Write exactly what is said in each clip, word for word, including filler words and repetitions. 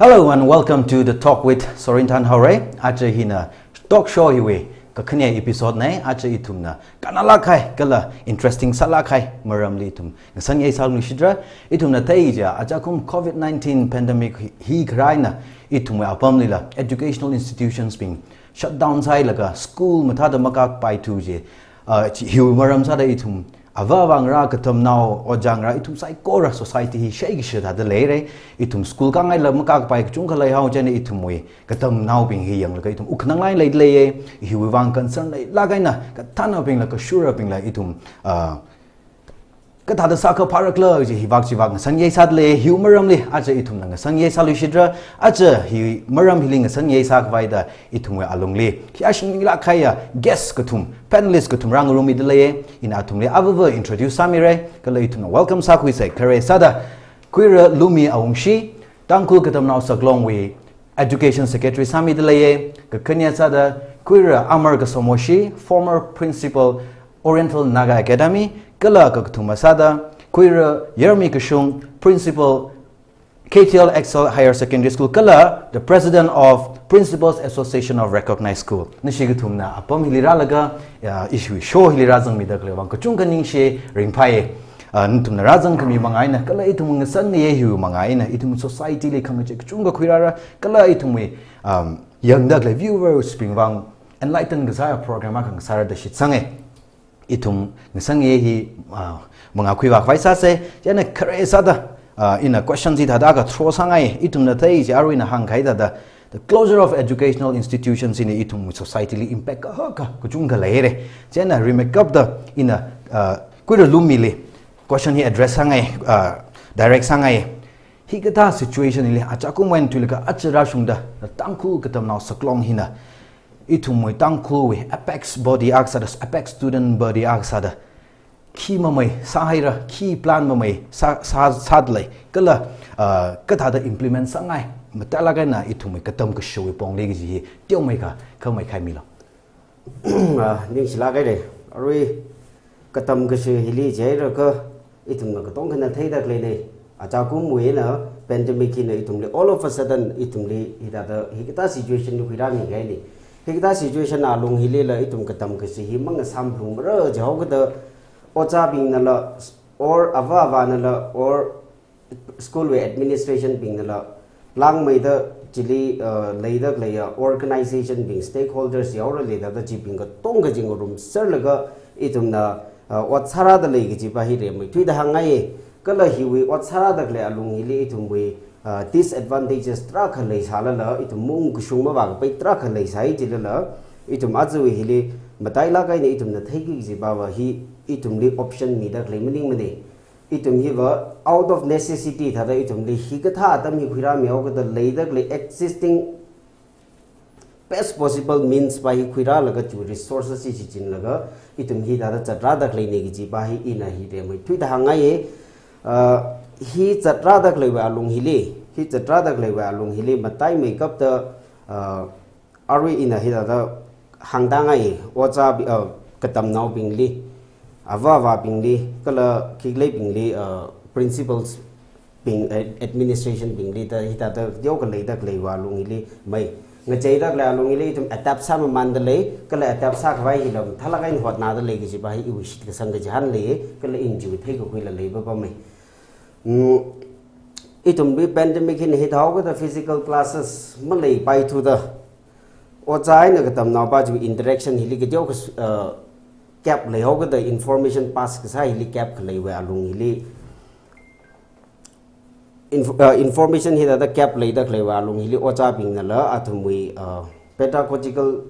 Hello and welcome to The Talk with Sorinthan Haorei. Aja hina talk show hiwui kakhane episode nei. Aja ithumna kannalāk kahai kala interesting sālāk kahai maramli ithum ngasanyei sāluishitra. Ithumna thei kaja, ajakum covid nineteen pandemic hi, hi kharā eina ithumwui apamlila educational institutions bing shutdown sāhailaga school mathāda makāpaithu kaji, uh, chi-, hiwui maram sāda ithum ava avā ngarā, katamnao, ojā ngarā, ithum saikora society hi shei kashi thāda leira. Ithum school kāngaila makāpai kachungkha leihao, chieina ithumwui katamnaobing hi yanglaga ithum wukkhanang lei leiya. Hiwui vang concern leilāk eina kathānnaobingla, kashurabingla ithum, uh, kathāda sākha phārakhala kaji hi vak chi vak ngasanyei sāda lei. Hiwui maramli aja ithumna ngasanyei sāluishitra. Aja hi maram hili ngasanyei sākhavaida ithumwui alungli hi ashingilāk kahaiya guest kathum, panelist kathum rāngarumida leiya. Ina athumli avava introduce sāmira kala ithumna welcome sākhuisa. Khare sāda Khuira Lumi Awungshi, Tangkhul Katamnao Saklongwui Education Secretary sāmida leiya. Kakhane sāda Khuira Amar Kasomoshi, former principal, Oriental Naga Academy, kala kakathuma sāda Khuira Yarmi Kashung, principal, K T L Excel Higher Secondary School, kala the president of Principals Association of Recognized School. Nashi kathumna apam hili rālaga, ya, ishiwui show hili rāzangmida khalei vang kachungkha ningshi ringphai. Ah, nathumna rāzangkhami manga eina kala ithum ngasanyei hiwui manga eina, ithum society li khangachei kachungkha khuirāra, kala ithumwui, um, yangda khalei viewers bing vang enlighten kasā program akha ngasāra da shitsanga. Ithum ngasanyei hi, ah, manga khuivā khavai sāsa. Chieina khare sāda, ah, ina question chi thāda akha throw sāngai. Ithumna thei kaja, arui ina hāngkahai thāda, the closure of educational institutions hina ithum society li impact kahaka kachungkha leira. Chieina rimeikapta ina, ah, Khuira Lumili question hi address sāngai, ah, direct sāngai. Hikathā situation hili ajakum eina thuilaga aja rāshungda Tangkhul Katamnao Saklong hina ithumwui Tangkhulwui apex body akha sāda, apex student body akha sāda khi mamei sāhaira, khi plan mamei sā, sā, sādalei, kala, ah, kathāda implement sāngai, matailāk eina ithumwui katam kashiwui pongli kaji hi teomeikha khamei khaimilu. Ah, ningshilāk haira. Arui katam kashi hili jihaira kha ithumna katongkhana theida khaleina. Ajakumwui eina pandemic hina ithumli all of a sudden ithumli hithāda hikathā situation li khuirāmi kahaina. Hikathā situation alung hilila ithum katam kashi hi mangasāmlungmara jihaokida ojābingnala or ava avānala or school wui administration bingnala langmeida chili, uh, leida khaleiya organization bing, stakeholders yaora leida da chibing katongkha chi ngarumserlaga ithumna, uh, ot sārāda lei kajipa hi rimeithuida hāngngaiya. Kala hiwui ot sārāda khalei alung hili ithumwui, uh, disadvantages tarākha leisālala, ithum maungkashung mavākapai tarākha leisai chilala, ithum ajawui hili matailāk eina ithumna theiki kajipava hi ithumli option mida khalei maningmana. Ithum hiva out of necessity thāda ithumli hikathā atam hi khuirāmihaokida leida khalei existing best possible means pa hi khuirālaga chi resources hi shichinlaga ithum hithāda zatrāda khaleina kajipa hi ina hi rimeithuida hāngngaiya. Ah, hi zatrāda khaleiwui alung hili, hi zatrāda khaleiwui alung hili mataimeikapta, ah, arui ina hithāda hāngtāngai, ojā bi-, uh, katamnaobingli, ava avābingli, kala khikhalei bingli, uh, principals bing, uh, administration bingli da hithāda teokha leida khaleiwui alung hili, mai ngacheida khalei alung hili ithum adapt sāmamānda lei, kala adapt sākhavai hila mathālāk eina hotnāda lei kajipa hi iwui shitkasang kachihān lei, kala ina chiwui theikakhuila leipa pamai. Mm, ithumwui pandemic hina hithāhaokida physical classes maleipaithuda, ojā eina katamnaopa chiwui interaction hili kateokha, uh, gap leihaokida information pass kasā hili gap khaleiwui alung hili, inf-, uh, information hithāda gap leida khaleiwui alung hili ojābingnala athumwui, uh, pedagogical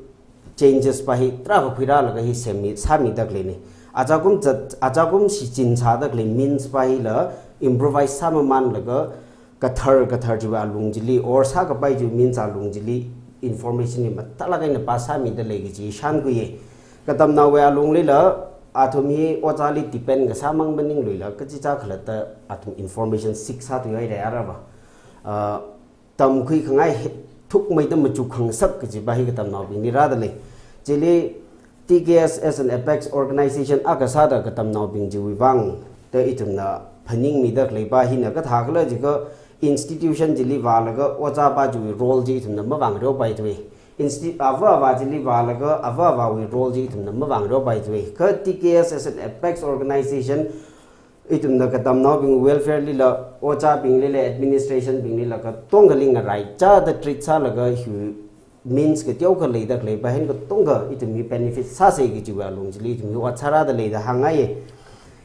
changes pa hi tarākha khuirālaga hi semmi, sāmida khaleina. Ajakum zat, ajakum shichin sāda khalei means pa hila improvise sāmamānlaga kathar kathar chiwui alung chili, or sākapai chiwui means alung chili information hi mathālāk eina pass sāmida lei kaji shānkhuiya. Katamnaowui alunglila, athum hi ojāli depend kasāmang maningluila, kachichā khalatta athum information seek sāthuihaira arava. Ah, tamkhui khangai hi thukmeida machuk khangasak kajipa hi katamnaobingli rāda lei. Chili T K S as an apex organization akha sāda katamnaobing chiwui vang da ithumna phaningmida khaleipa hina kathākhala jiakha institution chili vālaga ojā pa chiwui role chi ithumna mavāngreo paithui. Insti-, ava ava chili vālaga ava avawui role chi ithumna mavāngreo paithui. Kha T K S as an apex organization, ithumna katamnaobing welfare lila, ojābing lila, administration bing lila, katongali ngaraichāda treat sālaga hi means kateokha leida khalei pahen katonga ithum hi benefit sāsei kajiwui alung chili ithum hi ot sārada leida hāngngaiye.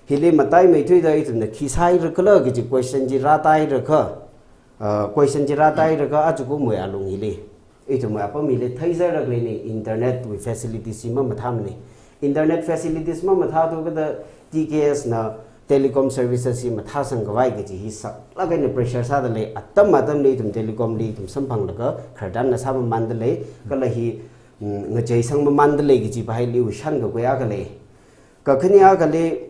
Hili mataimeithuida ithumna khi sāhaira khala kaji question chi rātaira kha, ah, question chi rātaira kha ajakumwui alung hili. Ithumwui apam hili theizarda khaleina, internet wui facilities chi mamathāmana. Internet facilities mamathāthu kajida T K S na telecom services hi mathāsang khavai kaji hi saklāk eina pressure sāda lei, atam atamli ithum telecom li ithum samphanglaga khararchanna sāmamānda lei, kala hi, mm, ngacheisang mamānda lei kaji pa hili wishan kakui akha lei. Kakhane akhali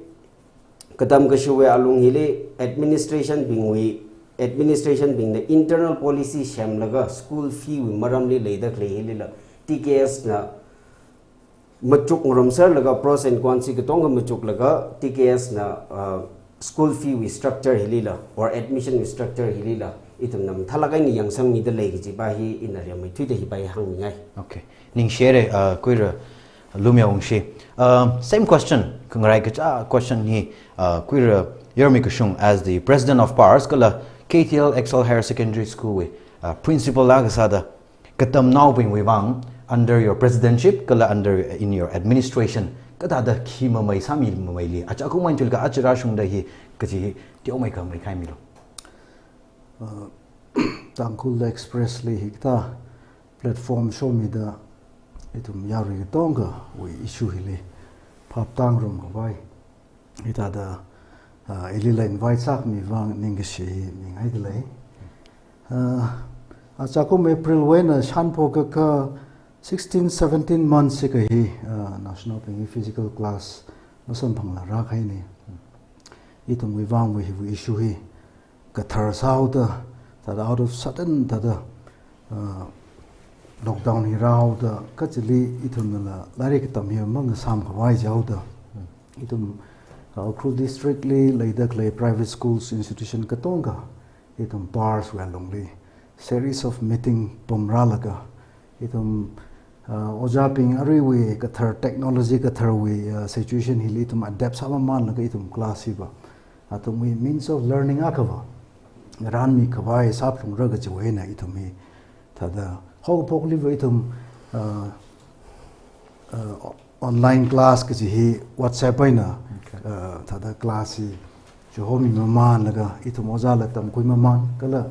katam kashiwui alung hili administration bingwui, administration bingna internal policy semlaga school fee wui maramli leida khalei hilila T K S na machuk ngarumserlaga pros and cons chi katonga machuklaga T K S na, uh, school fee wui structure hilila or admission wui structure hilila ithumna mathālāk eina yangsangmida lei kaji pa hi ina rimeithuida hi pa hi hāngmingai. Okay. Ningshire, uh, Kuira Lumya Wungshi. Uh, same question, khangarai kacha question hi, uh, Kuira Yormi Kashung as the president of pars, kala K T L Excel Higher Secondary School wui, uh, principal la kasāda, katamnaobingwui vang, under your presidentship, kala under, in your administration, kathāda khi mamei sāmimeili, achakum eina chulakha aja rāshungda hi, kaji hi teomeikha meikhaimilu. Uh, Tangkhul Express li hikathā platform shomida ithum yarui katongawui issue hili phap tāngarum khavai hithāda, ah, ilila invite sākhami vang ningkashi mingaida lei. Ah, achakum April wui eina shānphokakha sixteen, seventeen months sika hi, ah, naoshinao bing hi physical class masamphangla rākahaina. Ithumwui vangwui hiwui issue hi kathar sāhaoda, thāda out of sudden thāda, uh, lockdown hi rāhaoda, kachili ithumnala lairik katam hi mangasām khavai jihaoda. Ithum, uh, Ukhrul district li leida khalei private schools institution katonga, ithum pars wui alungli series of meeting pamrālaga, ithum, uh, ojābing aruiwui kathar technology katharwui, uh, situation hili ithum adapt sāmamānlaga ithum class hiva athumwui means of learning akhava rānmi khavai sāphalungra kajiwui eina ithum hi thāda haokaphokliva ithum, uh, uh, online class kaji hi WhatsApp eina, okay, uh, thāda class hi chihomi mamānlaga ithum ojāla tamkhuimamān kala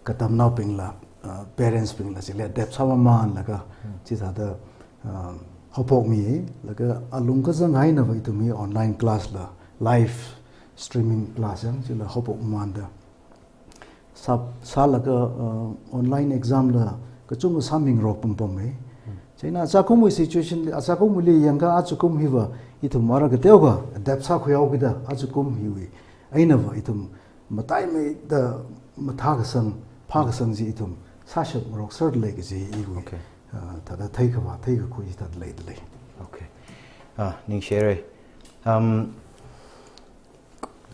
katamnaobingla, uh, parents bingla chili adapt sāmamānlaga, hmm, chithāda, uh, haophokmilaga alung kazang einava ithum hi online class la live streaming class yang chila haophokmamānda sāp-, sālaga, uh, online exam la kachungkha sāmingarok pampamma. Hmm. Chieina achakumwui situation li, achakumwuili yangakha achakum hiva ithum ara kateokha adapt sākhuihaokida achakum hiwui einava ithum mataimeida mathākasang, phākasang chi ithum sāshapngarokserda lei kaji iwui, okay, uh, thāda theikhavā, theikakhui thāda leida lei. Okay. Ah, ningshire. Um,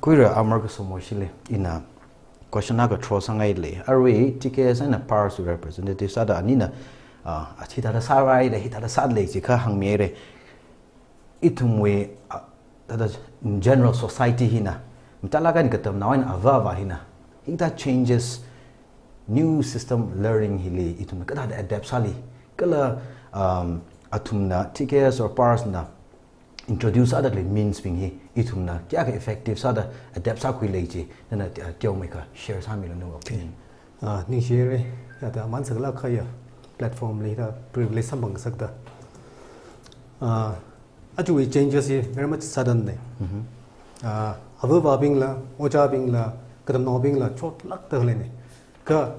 Kuira Amar Kasomo shili ina question akha throw sāngaida lei. Arui T K S eina pars wui representative sāda anina, ah, hithāda sārai da, hithāda sāda lei jiakha hāngmihaira. Ithumwui, ah, thāda general society hina, mathālāk eina katamnao eina ava ava hina, hikathā changes, new system learning hili ithumna kathāda adapt sāli, kala, um, athumna T K S or pars na introduce sāda khalei means bing hi ithumna kayākha effective sāda adapt sākhuilei chi, nana, uh, teomeikha share sāmilu nawui opinion. Ah, ningshire, ya da man sakla khaya platform li da privilege samphang ngasakda. Ah, actually changes hi very much sudden ne. Mhm. Ah, ava avābingla, ojābingla, katamnaobingla chotlākda khaleina. Kha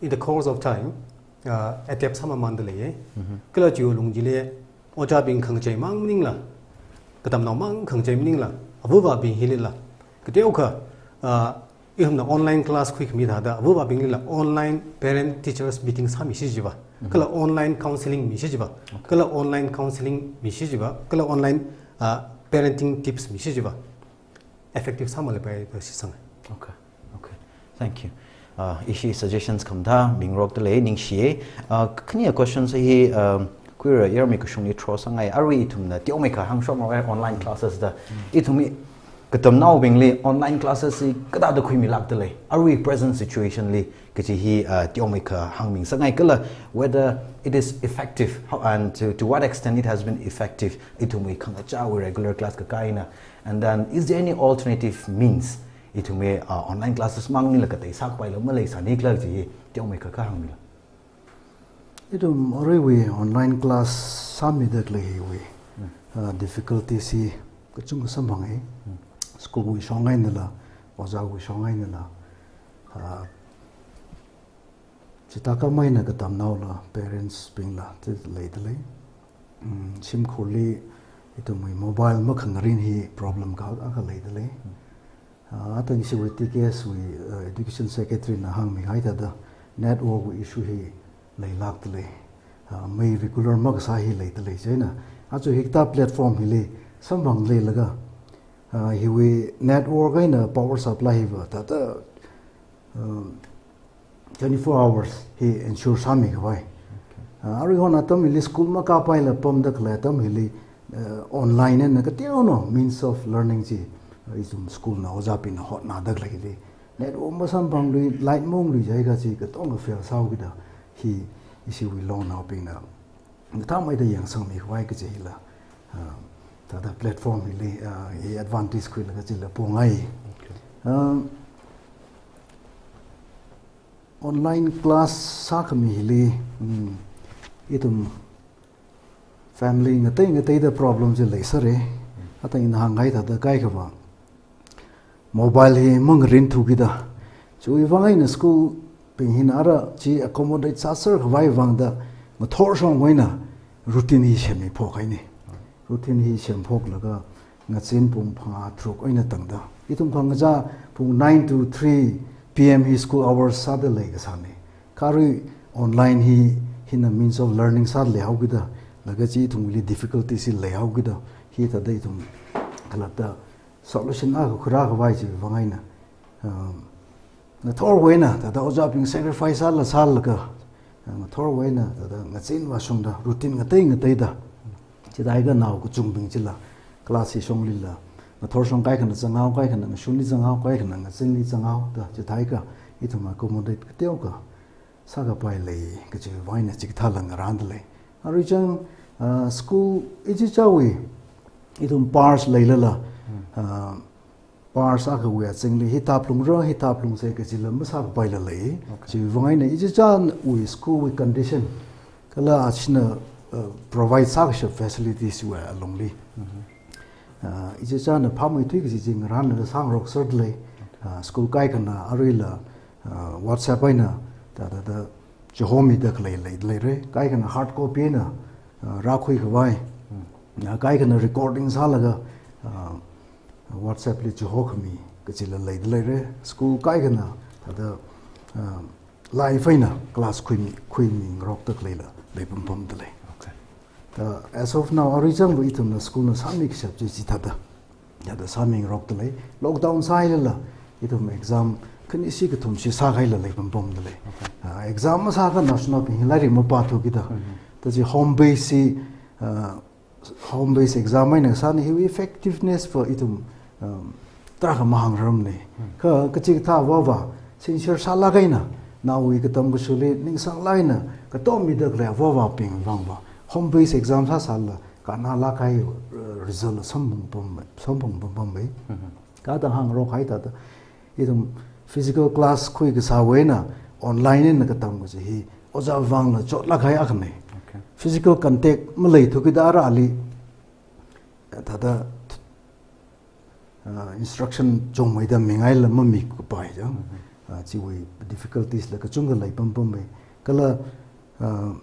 in the course of time, ah, adapt sāmamānda leiya. Mhm. Kala chiwui alung chili ojābing khangachei mang maningla, katamnao mang khangachei maningla, ava avābing hilila kateokha, ah, ithumna online class khuikhami thāda, ava avābinglila online parent teachers meeting sāmishi jiva, mhm, kala online counseling mishi jiva, okay, kala online counseling mishi jiva, kala online, ah, parenting tips mishi jiva effective sāmalepai da shitsanga. Okay, okay. Thank you. Uh, ishi suggestions khamathā mingarokdalei, ningshiya. Uh, khani a question sa hi, um, khuira yarmi kashungli throw sāngai, arui ithumna teomeikha hāngshokngai online classes da. Ithum hi katamnaobingli online classes hi kathāda khuimilākdalei, arui present situation li kaji hi, uh, teomeikha hāngmi sāngai kala whether it is effective, how, and to, to what extent it has been effective, ithumwui khangachāwui regular class kakā eina, and then is there any alternative means ithumwui, uh, online classes mangli la katei sākapaila maleisāni khala kaji hi teomeikha kahāngmila. Ithum aruiwui online class sāmida khalei hiwui, uh, difficulties hi kachungkha samphanga. School wui shong einala, ojāwui shong einala, uh, chithākhamei eina katamnaola, parents bingla, chi leidalei. Mm, shimkhurli ithumwui mobile makhangarin hi problem akha, akha leidalei. Uh, athang ishiwui T K S wui, uh, Education Secretary na hāngmihai thāda network wui issue hi leilākdalei. Uh, mei regular makasā hi leidalei. Chieina, aja hikathā platform hili samphangleilaga, uh, hiwui network eina power supply hiva thāda, um, twenty-four hours hi ensure sāmikhavai. Uh, aruihon atam hili school makāpaila pamda khalei atam hili, uh, online eina kateonao means of learning chi, uh, ithum school na ojābingna hotnada khalei hili network masamphanglui, light maunglui jiakha chi katonga fail sāhaokida hi ishiwui longnaobingna mathāmeida yangsangmikhavai kaji hila, uh, thāda platform hili, uh, hi advantage khuilaga chila pongai. Okay. Uh, online class sākhami hili, mm, ithum family ngatei ngateida problem chi leisāra. Athang ina hāngngai thāda kaikhava mobile hi mangarinthukida. Chiwui vang eina school bing hina ara chi accommodate sāserkhavai vangda ngathor shongwui eina routine hi semmiphok haini. Routine hi semphoklaga ngazin pung phangā tharuk eina tangda, ithum khangachā pung nine to three P M hi school hours sāda leikasāni. Kha arui online hi, hina means of learning sāda leihaokida, laga chi ithumli difficulty chi leihaokida, hithāda ithum khalatta solution akha khuirākhavai chiwui vang eina, um, ngathorwui eina thāda ojābing sacrifice sāla sālaga, uh, ngathorwui eina thāda ngazin vāshungda, routine ngatei ngateida, chithākha nao kachungbing chila class hi shonglila, ngathor shong kaikhana zanghao, kaikhana ngashunli zanghao, kaikhana ngazinli zanghaoda, chithākha ithum accommodate kateokha sākapai lei kajiwui vang eina chikathāla ngarāndalei. Aruichang, uh, school ichichāwui ithum pars leilala, uh, pars akhawui azingli hithā phalungra, hithā phalungsa kajila masākapaila lei. Okay. Chiwui vang eina ichichāwui school wui condition kala achina, uh, provide sākashap facilities wui alungli, uh, ichichāna phāmeithui kaji chi ngarānlaga sāngarokserda lei. Uh, school kaikhana aruila, uh, WhatsApp eina thāda thāda chihomida khalei leida leira. Kaikhana hard copy eina, uh, rākhuikhavai. Uh, kaikhana recording sālaga, uh, WhatsApp li chihokhami kajila leida leira. School kaikhana thāda, uh, live eina class khuimi, khuimingarokda khaleila leipampamda lei. Okay. Thāda as of now, aruichangva ithumna school na sāmikashap chi chithāda, thāda sāmingarokda lei. Lockdown sāhailala ithum exam khani ishi kathum ishi sākahaila leipampamda lei. Okay. Ah, exam masākha naoshinaobing hi lairik mapāthukida. Mm-hmm. Thāda chi home base hi, ah, home based exam eina sāni hiwui effectiveness va ithum, um, tarākha mahāngrarmana. Hmm. Kha kachikathā avāva sincere sālāk eina, naowui katam kashuli ningsanglāk eina katom mida khalei avāvabing vangva home based exam sāsālala kannālāk kahai, uh, result la samphangpammei, samphangpammei. Hmm. Kathāda hāngarok haida thāda, ithum physical class khuikasāwui eina online eina katam kaji hi ojā vangla chotlāk kahai akhana. Okay. Physical contact maleithukida arali, thāda, uh, instruction chungmeida mingaila mamikapai chang. Mm-hmm. Uh, chiwui difficulties la kachungkha leipampammei. Kala, uh,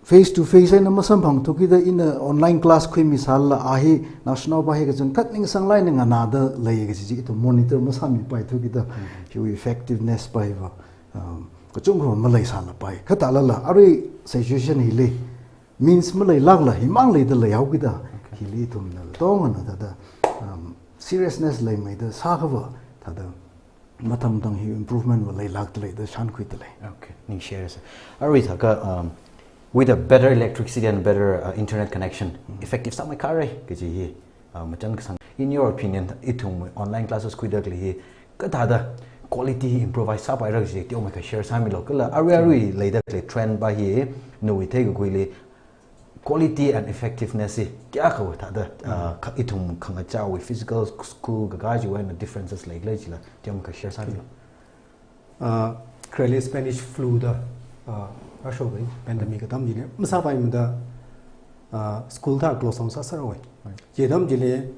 face to face eina masamphangthukida ina online class khuimisālala a hi naoshinaova hi kachangkhat ningsanglāk eina nganāda lei kaji chi ithum monitor masāmipaithukida, mm-hmm, hiwui effectiveness pa hiva, um, kachungkha maleisālapai. Kha thālala arui situation hili means maleilākla himang leida leihaokida, okay, hili ithumna tongana thāda, um, seriousness leimeida sākhava thāda mathang mathang hi improvement va leilākda lei da shānkhuida lei. Okay, ningshi haira sir. Arui thākha, um, with a better electricity and better, uh, internet connection, effective sāmei kharei kaji hi, uh, machān kasang. In your opinion, ithum online classes khuida khalei hi kathāda quality improvise sāpaira kaji teomeikha share sāmilu. Kala arui arui leida khalei trend pa hi nawui theikakhuili quality and effectiveness hi kayākha thāda, uh, kha-, ithum khangachāwui physical school kakā chiwui eina differences leikhala chila teomeikha share sāmilu. Uh, khareli Spanish flu da, uh, rāshok lei, pandemic atam chili masāpaimada, uh, school thā close down sāsāra wai. Right. Chi atam chili,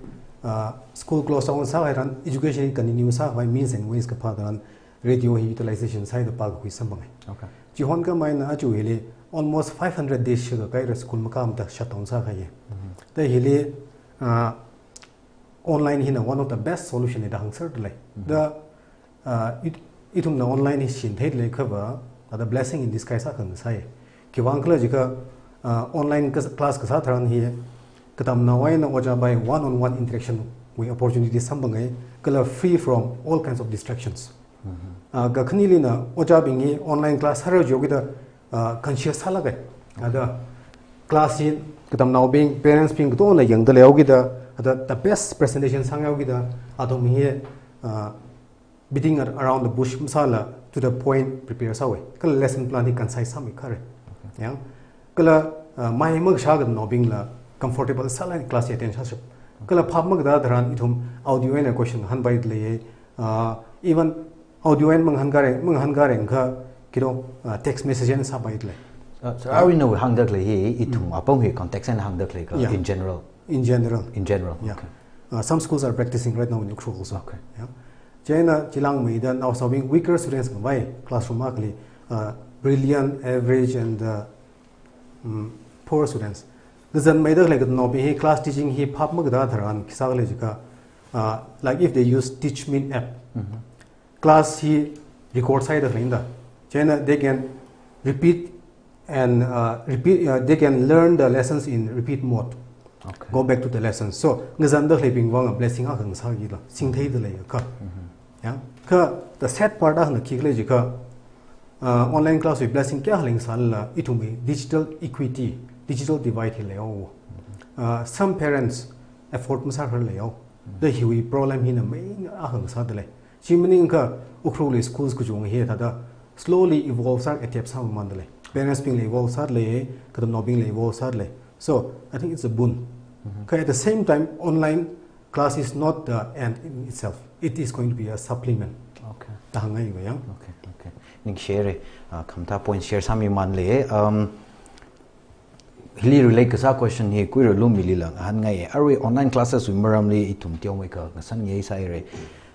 uh, school close down sāhai tharan education continue sākhavai means and ways kaphā tharan radio hi utilization sāhaida pākakhui samphanga. Okay. Chihon khamei eina aja hili almost five hundred days shikha kahaira school makāmada shutdown sākahai. Mm-hmm. Da hili, uh, online hina one of the best solution da hāngserda lei. Mm-hmm. Da, uh, it-, ithumna online hi shintheida leiakha va, thāda blessing in disguise akha ngasāi. Khiwuivang khala jiakha, uh, online kas-, class kasā tharan hi, katamnao eina ojā bai one on one interaction wui opportunity samphangai, kala free from all kinds of distractions. Mm-hmm. Uh, kakhaneli eina ojābing hi online class sāra jiakha da, uh, conscious sālākai. Thāda class hi katamnaobing, parents bing katongna yangda leihaokida, thāda the best presentation sāngaihaokida, athum hi, uh, beating ar-, around the bush masāla to the point prepare sāwai. Kala lesson plan hi concise sāmei kharei. Okay. Yang, kala, uh, mai makashā katamnaobingla comfortable sālāk eina class attend sāshap. Kala phap makatā tharan ithum audio eina question hāngpaida lei. Uh, even audio eina mangahānkharei, mangahānkharei kha, you know, uh, text message eina sāpaida lei. Uh, sir, arui nawui hāngda khalei hi, ithum apam hi context eina hāngda khalei kha, yeah, in general? In general. In general, yeah. Okay. Uh, some schools are practicing right now in Ukhrul also. Okay. Yeah. Chieina chilāngmeida naoshinaobing weaker students ngavai classroom akhali, uh, brilliant, average and, uh, mm, poor students. Ngazanmeida khalei katamnaobing hi class teaching hi phap makatā tharan khi sākhala jiakha, uh, like if they use Teachmeet app, mm-hmm, class hi record sāhaida khalei da. Chieina they can repeat and, uh, repeat, uh, they can learn the lessons in repeat mode. Okay. Go back to the lessons. So, ngazanda khaleibingwui vang blessing akha ngasākida, singtheida leiakha. Mm-hmm. Yeah. Kha, the sad part akhana khikhala jiakha, uh, online class wui blessing kayākha lei ngasālala, ithumwui digital equity, digital divide hi leihaowa. Uh, some parents afford masākharar leihao. Mm-hmm. Da hiwui problem hina main akha ngasāda lei. Chi maningakha Ukhrulli schools kachungkha hi thāda slowly evolve sā, adapt sāmamanda lei. Parents bingla evolve sāda lei, katamnaobingla evolve sāda lei. So, I think it's a boon. Mm-hmm. Kha at the same time, online class is not the end in itself. It is going to be a supplement. Okay. Da hāngngai va yang. Okay, okay. Ningshi haira, uh, khamathā point share sāmimanda lei. Um, hili relate kasā question hi Kuiralumlila ngahānngai. Arui online classes wui maramli ithum teomeikha ngasan ngai sāhaira.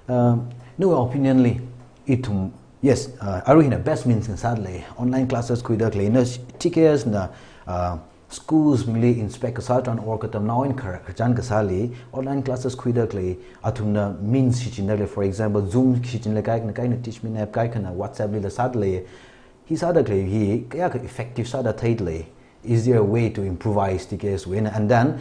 Um, nawui opinion li ithum, yes, uh, arui hina best means ngasāda lei. Online classes khuida khalei na T K S na, uh, schools bingli inspect kasā tharan or katamnao eina khar-, khararchan kasāli online classes khuida khalei athumna means shichinda khalei, for example, Zoom shichinda khalei, kaikhana, kaikhana Teachmeet app, kaikhana WhatsApp lila sāda lei. Hi sāda khalei hi kayākha effective sāda theida lei. Is there a way to improvise T K S wui eina? And then,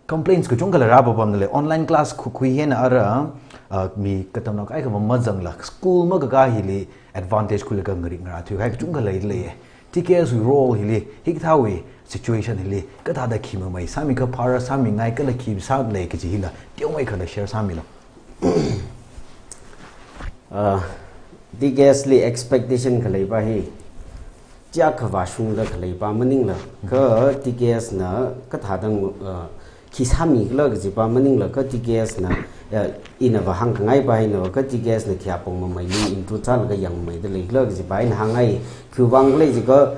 complaints kachungkhala rāpapamda lei, online class khu-, khui hina ara, uh, mi katamnao kaikha mamazangla, school makakā hili advantage khuilaga ngarik ngarā thuikahai kachungkha leida lei. T K S wui role hili, hikathāwui situation hili, kathāda khi mamei sāmi, kaphāra sāmingai, kala khi sāda lei kaji hila teomeikha da share sāmilu. Uh, T K S li expectation khalei pa hi, chiyākha vāshungda khalei pa maningla, kha T K S na kathāda, uh, khi sāmikhala kaji pa maningla, kha T K S na, uh, ina vāhāngkhangai pa hina, kha T K S na khi apong mameili include sālaga yangmeida leikhala kaji pa ina hāngngai. Khiwuivang khala jiakha,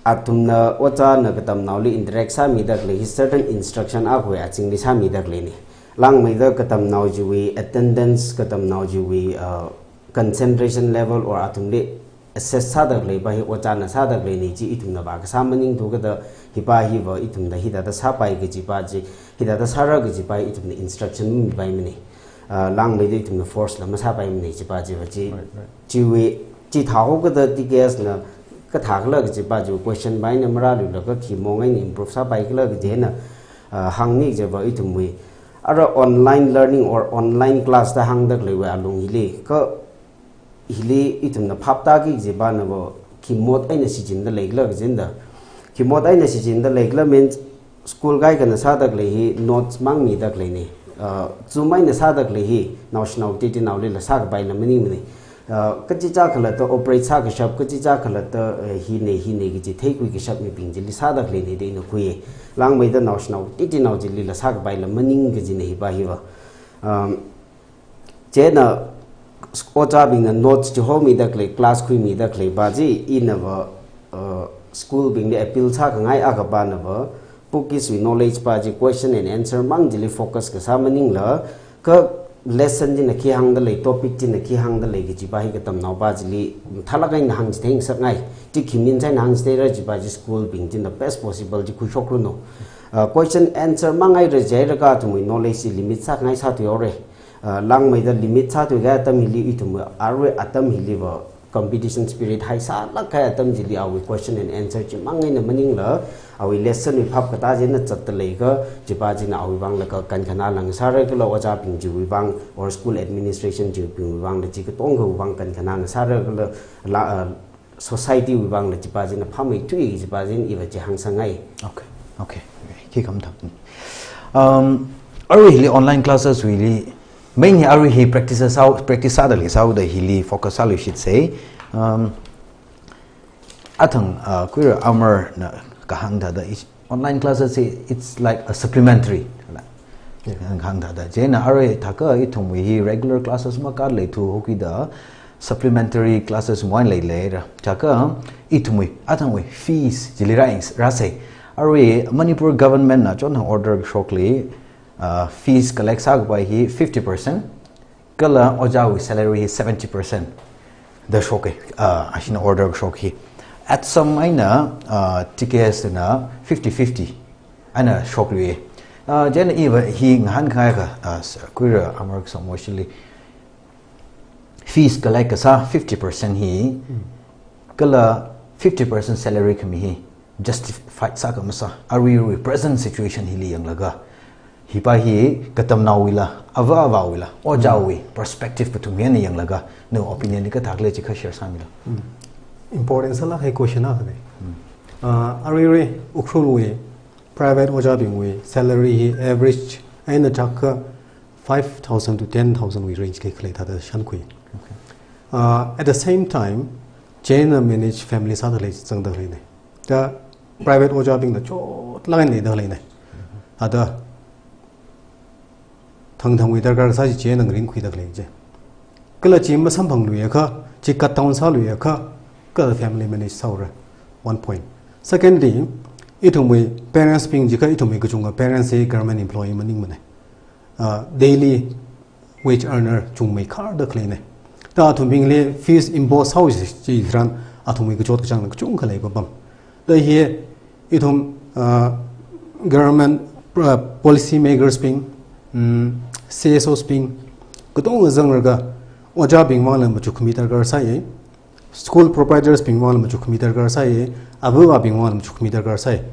athumna ojāna katamnaoli interact sāmida khalei hi certain instruction akhawui azingli sāmida khaleina. Langmeida katamnao chiwui attendance, katamnao chiwui, uh, concentration level or athumli assess sāda khalei pa hi ojāna sāda khaleina chi ithumna vākasā maningthu kha da hi pa hi va ithumna hithāda sāpai kaji pa chi, hithāda sāra kaji pa ithumna instruction mamipaimana. Ah, langmeida ithumna force la masāpaimana chi pa chi va chi. Right, right. Chiwui, chithāhaokida T K S na kathākhala kaji pa chi question pa eina marāluilaga khi mong eina improve sāpaikhala kaji eina, ah, hāngni kaji pa ithumwui Ara online learning or online class da hāngda khaleiwui alung hili, kha hili ithumna phaptāki kaji pānava khi mode eina shichinda leikhala kajina da. Khi mode eina shichinda leikhala means school kaikhana sāda khalei hi notes mang mida khaleina. Uh, Zoom eina sāda khalei hi naoshinao titi naolila sākapaila maningmana. Uh, kachichā khalatta operate sākashap, kachichā khalatta, uh, hina, hina kaji theikhui kashap mibing chili sāda khaleina da ina khuiya. Langmeida naoshinao titi nao chilila sākapaila maning kajina hi pā hiva. Um, Chieina ojābingna notes chihomida khalei, class khuimida khalei pā chi inava, uh, school bingli appeal sākhangai akha pānava, book-wui knowledge pā chi question and answer mang chili focus kasā maningla, kha lesson china khi hāngda lei, topic china khi hāngda lei kaji pā hi katamnao pā chili mathālāk eina hāngchitheisakngai. Chi khi means eina hāngchitheira kaji pā chi school bing china best possible chi khuishokranu. Uh, question answer mang haira jihaira kha athumwui knowledge chi limit sākhangai sāthuihaora. Uh, langmeida limit sāthuikahai atam hili ithum arui atam hiliva competition spirit high sālāk kahai atam chili awui question and answer chi mang eina maningla, awui lesson wui phap katā china zatda leikha, chi pā china awui vangla ka kankhanā lāngsāra kala ojābing chiwui vang or school administration chibingwui vangla chi katongawui vang kankhanā ngasāra kala la, uh, society wui vangla chi pā china phāmeithui kaji pā china iva chi hāngsangngai. Okay, okay. Khi khamathā. Um, arui hili online classes wuili, main hi arui hi practice sāu, practice sāda leisāuda hili focus sāluishitsa. Um, athang, uh, Kuira Amarna kahāng thāda is online classes hi, it's like a supplementary. Yeah. Kahāng thāda. Chieina arui thākha ithumwui hi regular classes makāleithu hokida supplementary classes mo eina leileira. Thākha ithumwui, athangwui fees chili rāyang, rāsa. Arui Manipur government na chonhang order shokli, uh, fees collect sākapai hi fifty percent, kala ojāwui salary hi seventy percent da shoka, uh, ashina order shok hi. At some eina, uh, T K S na fifty fifty eina shokluiya. Uh, chieina iva hi ngahānkahai akha, uh, s-, Kuira Amar Sangmo shili fees collect kasā fifty percent hi, Mm. kala fifty percent salary khami hi, justified sā kha masā, aruirui present situation hili yanglaga, hi pā hi katamnaowuila, ava avāwuila, ojāwui perspective kathum eina yanglaga, nawui opinion hi kathākhala chi kha share sāmilu. Mm. Important sālāk kahai question akhana. Mm. Ah, aruirui Ukhrulwui private ojābingwui salary hi average eina thākha five thousand to ten thousand wui range li khalei thāda shānkhui. Okay. Ah, at the same time, chieina manage family sāda lei, zangda leina. Da private ojābingna chotlāk eina leida leina. Thāda thangthangwui darkar kasā chi chieina ringkhuida lei chi. Kala chi masamphangluiakha, chi cut down sāluiakha, kala family manage sāura. One point. Secondly, ithumwui parents bing jiakha ithumwui kachungkha parents hi government employee maningmana. Ah, daily wage earner chungmeikharda khaleina. Da athumbingli fees impose sāhaosi chitharan athumwui kachot kachāng kachungkha leipapam. Da hi ithum, ah, government, ah, policy makers bing, mm, C S Os bing, katonga zanglaga ojābing vangla machukkhami darkar sāya, school providers bing vangla machukkhami darkar sāya, ava avābing vangla machukkhami darkar sāya.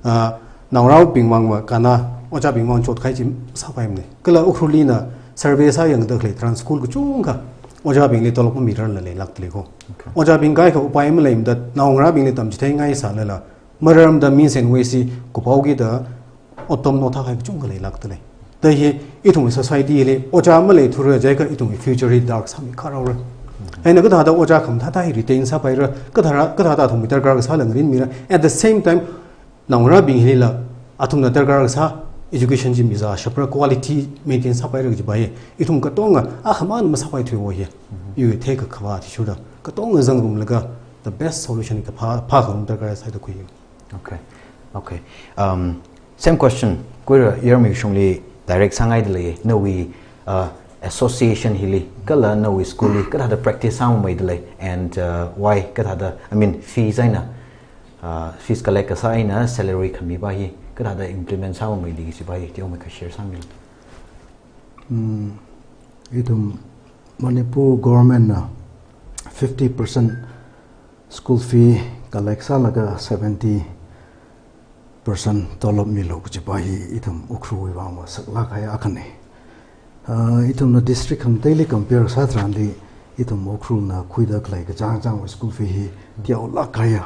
Ah, naongarābing vangva kana ojābing vang chotkahai chi masāpaimana. Kala Ukhrulli na survey sāyangda khalei tharan school kachungkha ojābingli tolop mamirarla leilākda lei ko. Okay. Ojābing kaikha upai maleimada naongarābingli tamchitheingai sālala, maramda means and ways hi kupaokida otpam nothākahai kachungkha leilākda lei. Da hi ithumwui society li ojā maleithura jiakha ithumwui future hi dark sāmeikhar haora. Eina kathāda ojā khamathāthā hi retain sāpaira, kathāra, kathāda athumwui darkar kasāla ngarinmira. At the same time, naongarābing hilila athumna darkar kasā education chi mizāshapra, quality maintain sāpaira kaji pā hi ithum katonga akhamang masāpaithuiwo hi. Mhm. Iwui theikakhavā athishurda katonga zangrumlaga the best solution kaphā, phākhangarum darkar sāda khui. Okay. Okay. Um, same question. Kuira Yarmik shongli direct sāngaida lei, nawui, uh, association hili, kala nawui school li, kathāda practice sāmamei da lei, and, uh, why, kathāda, I mean, fees eina, uh, fees collect kasā eina salary khami pā hi, kathāda implement sāmameili kaji pā hi, teomeikha share sāmilu. Hmm, ithum Manipur government na fifty percent school fee collect sālaga seventy percent tolop milu kajipa hi ithum Ukhrulwui vangva saklāk kahai akhana. Uh, ithumna district khangateili compare sātharanli, ithum Ukhrulna khuida khalei kachāng chāngwui school fee hi teolāk kahaiya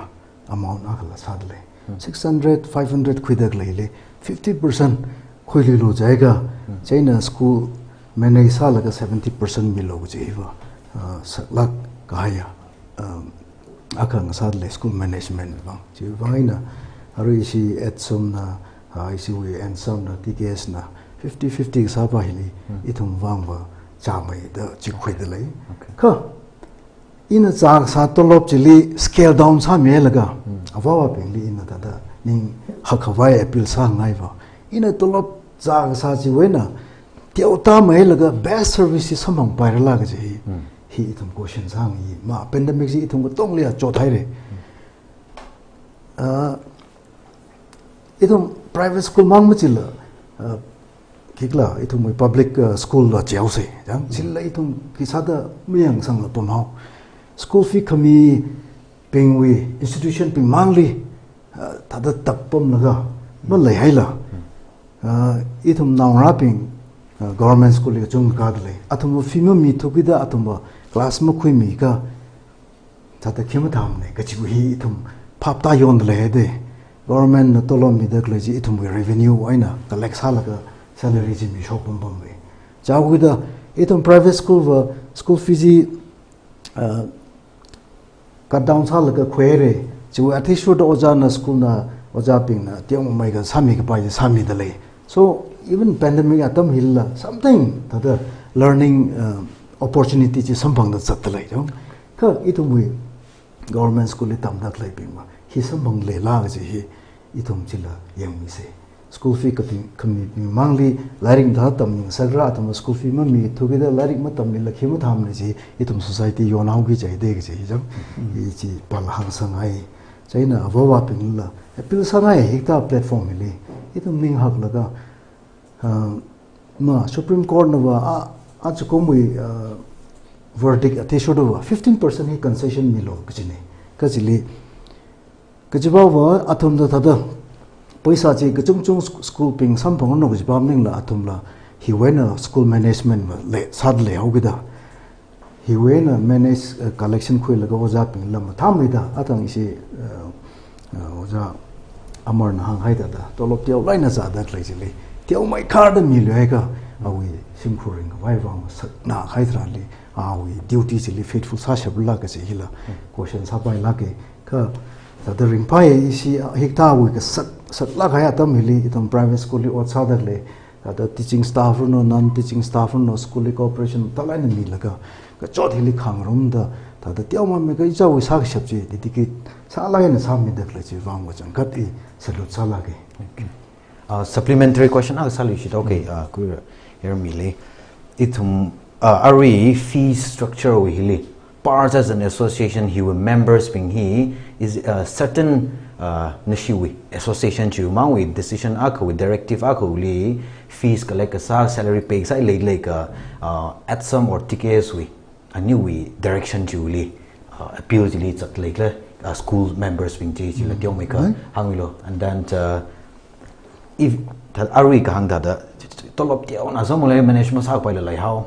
amount akhala sādalei. Six hundred, five hundred khuida khaleili fifty percent khuiluilu jiakha, chieina school manage sālaga seventy percent milu kaji hiva, uh, saklāk kahaiya, um, akha ngasādalei school management vang. Chiwui vang eina, arui ishi ATSUM na, ah, ishiwui ANSAM na, TKS na, fifty fifty sāpa hili, ithum vangva chāmeida chikhuidalei. Okay. Kha, ina zākasā tolop chili scale down sāmilaga, avāvābingli ina thāda ning hakkhavai appeal sāngaiva. Ina tolop zākasā chiwui eina, teotāmeilaga best service hi samphangpairala kaji hi, hi ithum question sāngai ma, pandemic chi ithum katongli achot haira. Ah, ithum private school mang machila, ah, khikhala, ithumwui public, ah, school la chihaosa, chang, chila ithum khisāda mayangsangla pamhao. School fee khamibingwui institution bing mangli, ah, thāda takpamlaga maleihaila. Ah, ithum naongarābing, ah, government school li kachungkha dalei. Athumva fee mamithu kida athumva class makhuimikha, thāda khi mathāmana kajiwui hi ithum phaptāyondalei haida. Government na tolop mida khalei chi ithumwui revenue eina collect sālaga salary chi mishok pampamva. Chiwui kida ithum private school va school fee chi, ah, cut down sālaga khuihaira. Chiwui athishurda ojāna, school na, ojābingna teomeikha sāmikapai chi sāmidalei. So, even pandemic atam hila something thāda learning, uh, opportunity chi samphangda zatdalei, you know. Kha ithumwui government school li tamda khaleibingva hi samphangleila kaji hi ithum chila yangmisa. School fee kati khamibing mangli lairik thāda tamning sākra, athum school fee mamithu kida lairik matamlila khi mathāmana chi ithum society yonhaoki jihaida kaji hi, chang, hi chi pāla hāngsangngai. Chieina avāvābingla appeal sāngai hikathā platform hili. Ithum ning haklaga, ah, ma Supreme Court nava, ah, ajakumwui, ah, verdict athishurdava fifteen percent hi concession milu kajina. Kha chili, kajipava athumda thāda paisa chi kachungchung sch-, school bing samphanglu kajipa maningla athumla hiwui eina school management va lei, sādalei haokida. Hiwui eina manage, eh, collection khuilaga ojābingla mathāmeida, athang ishi, eh, eh, ojā Amarna hānghaida thāda, tolop teolāk eina zāda khalei chili teomeikharda miluiakha, awui shimkhur ringkhavai vang saknā kahai tharanli, awui duty chili faithful sāshapla kaji hila question sāpailāka. Kha thāda ringphāya ishi hikathāwui kasak, saklāk kahai atam hili ithum private school li ot sāda khalei, thāda teaching staff ranu, non-teaching staff ranu, school li cooperation thālāk eina milaga, kachot hili khangarumda, thāda teomeimei kha ichāwui sākashap chi dedicate sālāk eina sāmida khalei chiwui vang kachangkhat i salute sālāka. Okay. Uh, supplementary question akha sāluishita, okay, uh, Khuira Yarmilei. Ithum, uh, arui fee structure wui hili, PARS as an association hiwui members bing hi is, uh, certain, uh, nashiwui association chiwui mangwui decision akhawui directive akhawuili fees collect kasā, salary pay kasā leilaga, uh, ATSUM or TKS wui aniwui direction chiwuili, uh, appeal chili zatleikhala, uh, school members bing chi chila teomeikha hānglu. And then, uh, if thāda arui kahāng thāda tolop teona zangmale manage masāpaila leihao.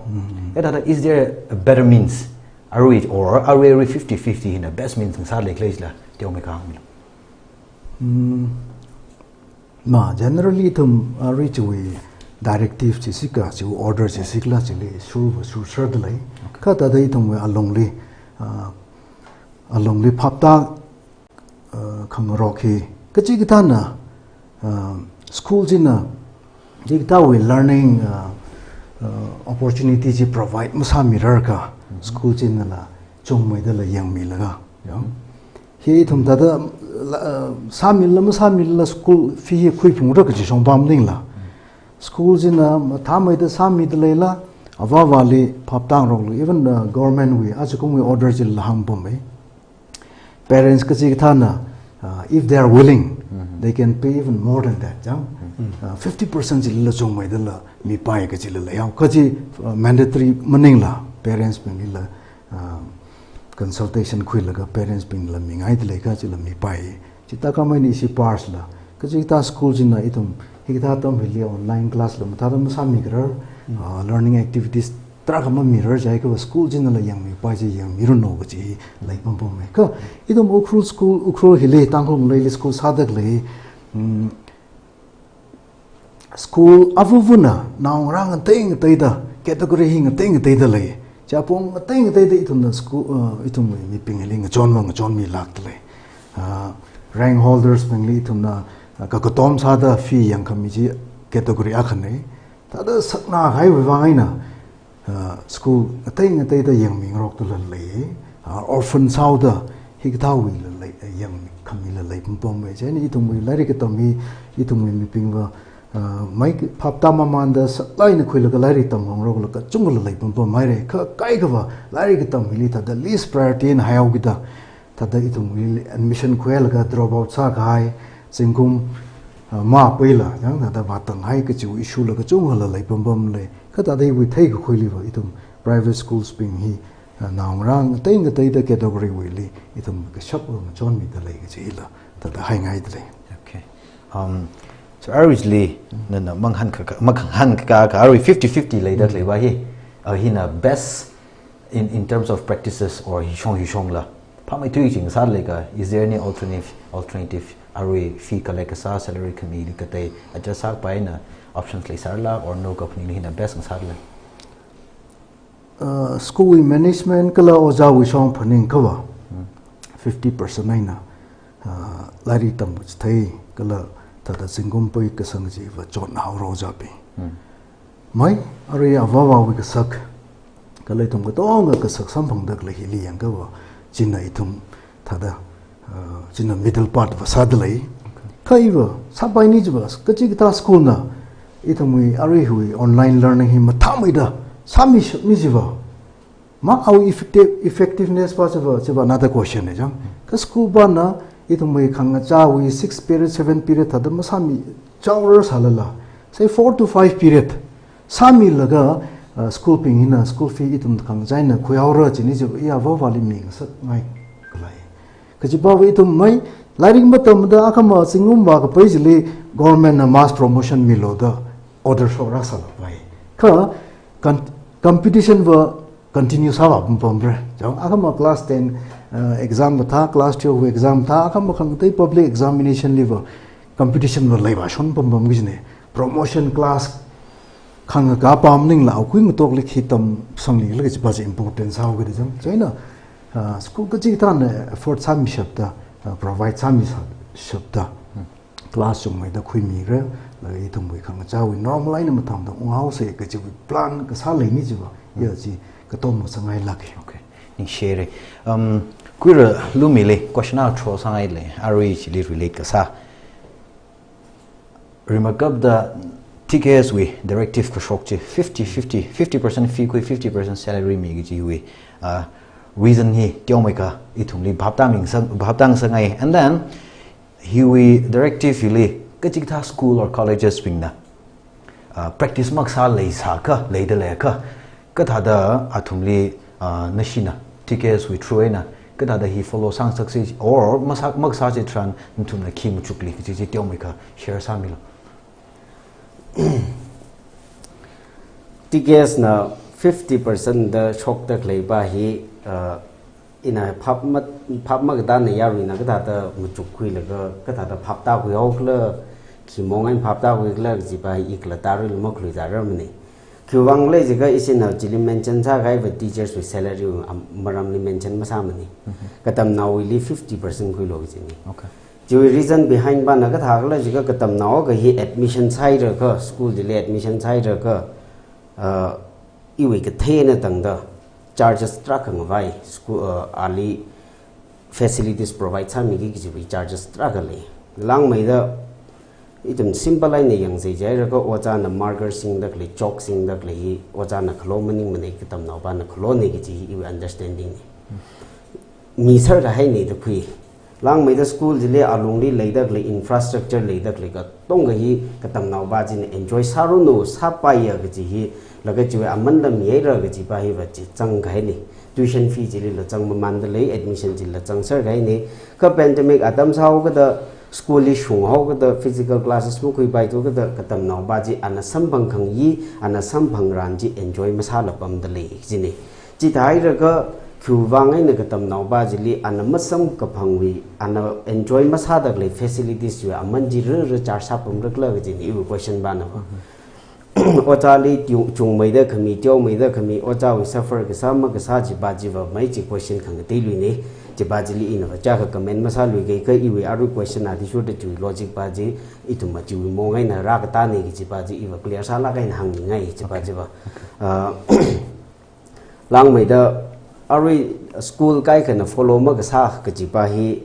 Eh, thāda, is there a better means? Arui or arui, arui fifty fifty hina best means ngasāleikhala chila teomeikha hānglu. Mm. Ma, generally ithum, ah, arui chiwui directive chi sika, chiwui order chi sikla chili shurva shurshardalei. Okay. Kha thāda ithumwui alungli, ah, alungli phaptā, ah, khangarok hi, kachikathāna, ah, school china, chikathāwui learning, ah, ah, opportunity chi provide masāmirarkha, school chinala chungmeidala yangmilaga, ya. Hi ithum thāda, la, ah, sāmila masāmila school fee hi khuiphungra kaji shongfa maningla. School china mathāmeida sāmidaleila, avāvāli phaptāngaroklu, even, uh, government wui, ajakumwui order chila hāngpammei. Parents kachikathāna, uh, if they are willing, they can pay even more than that, chang? Uh, fifty percent chilila chungmeidala mipai kachila leihao. Kaji, uh, mandatory maningla, parents binglila, uh, consultation khuilaga parents bingla mingaidalei kachila mipai. Chithākhamei eina ishi PARS la, Kachikathā school china ithum hikathā atam hili online class la mathāda masāmikarar, ah, learning activities tarākha mamirar jiakha school chinala yangmipai chi yangmiranu kachi lei pampam e. Kha ithum Ukhrul school, Ukhrul hili, Tangkhul ngaleili school sāda khalei, mm, school avāva̱na naongarā ngatei ngateida, category hi ngatei ngateida lei. Chi apong ngatei ngateida ithumna school, uh, ithum mibingli ngachonva ngachonmilākda lei. Uh, rank holders bingli ithumna, uh, kakatom sāda fee yangkhami chi category akhana. Thāda saknā kahaiwui vang eina, uh, school ngatei ngateida yangmingarokdala lei, uh, orphan sāhaoda hikathāwuila lei, uh, yangkhamila lei pampam e. Chieina ithumwui lairik katam hi, ithumwui mibingva, uh, mai phaptāmamānda saklāk eina khuilaga lairik tamhongrokla kachungkhala lei pampamhaira. Kha kaikhava lairik katam hili thāda least priority eina haihaokida, thāda ithumwui admission khuilaga drop out sākahai, zingkum, ah, mapeila, yang thāda vātanghai kachiwui issue la kachungkhala lei pampam lei. Kha thāda iwui theikakhuiliva ithum private schools bing hi, ah, naongarā ngatei ngateida category wuili ithum kashap ngachonmida lei kachila thāda haingaida lei. Okay. Um, so aruili, nana mangahān kaka, mangahān kakā, arui fifty fifty leida khaleiva hi, uh, hina best in, in terms of practices or hishong hishongla phapmeithui chi ngasālakha, is there any alternative, alternative, arui fee collect kasā, salary khamili katei adjust sākapai eina options leisālala, or no kaphaning hina best ngasālala? Uh, school wui management kala ojāwui shong phaningkhava, fifty percent eina, uh, lairik tamchithei kala thāda zingkum poi kasang chiva chothaora ojābing. Mai, arui avāvawui kasak, kala ithum katonga kasak samphangda khalei hili yangkhava, china ithum thāda, uh, china middle part va sāda lei. Kha iva sāpaini chiva, kachikathā school na ithumwui arui hiwui online learning hi mathāmeida sāmishapni chiva, ma awui effective, effectiveness va chiva, chiva another question e chang. Kha school vana ithumwui khangachāwui six period, seven period thāda masāmichaora sālala, say four to five period sāmilaga, uh, school bing hina school fee ithum khangachā eina khuihaora chini chiva iya avāvali mingasakngai khalei. Kajiva ithum mai, lairik matamda akhama zingkum vākapai chili government na mass promotion milu da order shokra sālapai. Kha con-, competition va continue sāvā pampamra. Chang, akhama class ten, uh, exam va thā, class twelve exam thā, akhama khangatei public examination liva competition va leivāshon pampam kajina. Promotion class khangakā pam maningla awui khui ngatokli khi tamsangli la kajiva chi important sāhaokida chang. Chieina, uh, school kachikathāna effort sāmishapda, uh, provide sāmishapda, class chungmeida khuimira, laga ithumwui khangachāwui normal eina mathāmada unghaosa kajiwui plan kasā leini chiva, ya chi katom masangngailāka. Okay. Ningshire. Um, Kuira Lumili, question athro sāngaile, arui chili relate kasā. Rimeikapta T K S wui directive kashok chi fifty fifty, fifty percent fee khui, fifty percent salary mi kajiwui, uh, reason hi teomeikha ithumli phaptāmingsang, phaptāngasakngai. And then, hiwui directive hili kachikathā school or colleges bingna, uh, practice makasā leisākha, leida leiakha, kathāda athumli, uh, nashina, T K S wui through eina, kathāda hi follow sāngasaksa, or masā, makasā chitharan nathumna khi machukli kaji chi teomeikha share sāmilu. T K S na fifty percent da shokda khaleiva hi, uh, ina phap mat-, phap makatā na yaruina kathāda machukkhuilaga, kathāda phaptākhuihaokhala, khi mong eina phaptākhuikhala kajiva hi ikhala tārui luma khalui tārarmana. Khiwuivang khala jiakha ishina chili mention sākahaiva teachers wui salary wui, um, maramli mention masāmana. Katamnaowuili fifty percent khuilu kajina. Okay. Chiwui reason behind vana kathākhala jiakha katamnao akha hi admission sāhairakha, school chili admission sāhairakha, uh, iwui kathei eina tangda charges tarākha ngavai, school, uh, ali facilities provide sāmiki kajiwui charges tarākha lei. Langmeida ithum simple eina yangsa jiakha ojāna marker singda khalei, chalk singda khalei hi ojāna khalo maningmana, katamnaovana khalona kaji hi iwui understanding na. Miser kahaina da khui. Langmeida school chili alungli leida khalei infrastructure leida khalei katonga hi katamnaova china enjoy sāranu, sāpaiya kaji hi, laga chiwui aman lam yaira kajiva hiva chi zangkahaina. Tuition fee chilila zangmamanda lei, admission chilila zangser kahaina. Kha pandemic atam sāhaokada School li shunghaokada physical classes makhuipaithu kada katamnaopa chi ana samphang khangayi, ana samphang ran chi enjoy masāla pamda lei kajina. Chithāhailaga khiwuivang eina katamnaopa chili ana masamkaphangwui, ana enjoy masāda khalei facilities wui aman chi rara charge sāpamrakhala kajina iwui question pana. Ojāli tiu-, chungmeida khami, teomeida khami, ojāwui suffer kasā makasā chipa chiva mai chi question khangateiluina. Chipa chili ina va chiyākha comment masāluikei kha iwui arui question athishurda chiwui logic pa chi, ithum ma chiwui mong eina rākatāna kajipa chi iva clear sālāk eina hāngningai chipa chiva. Ah, langmeida arui school kaikhana follow makasā kajipa hi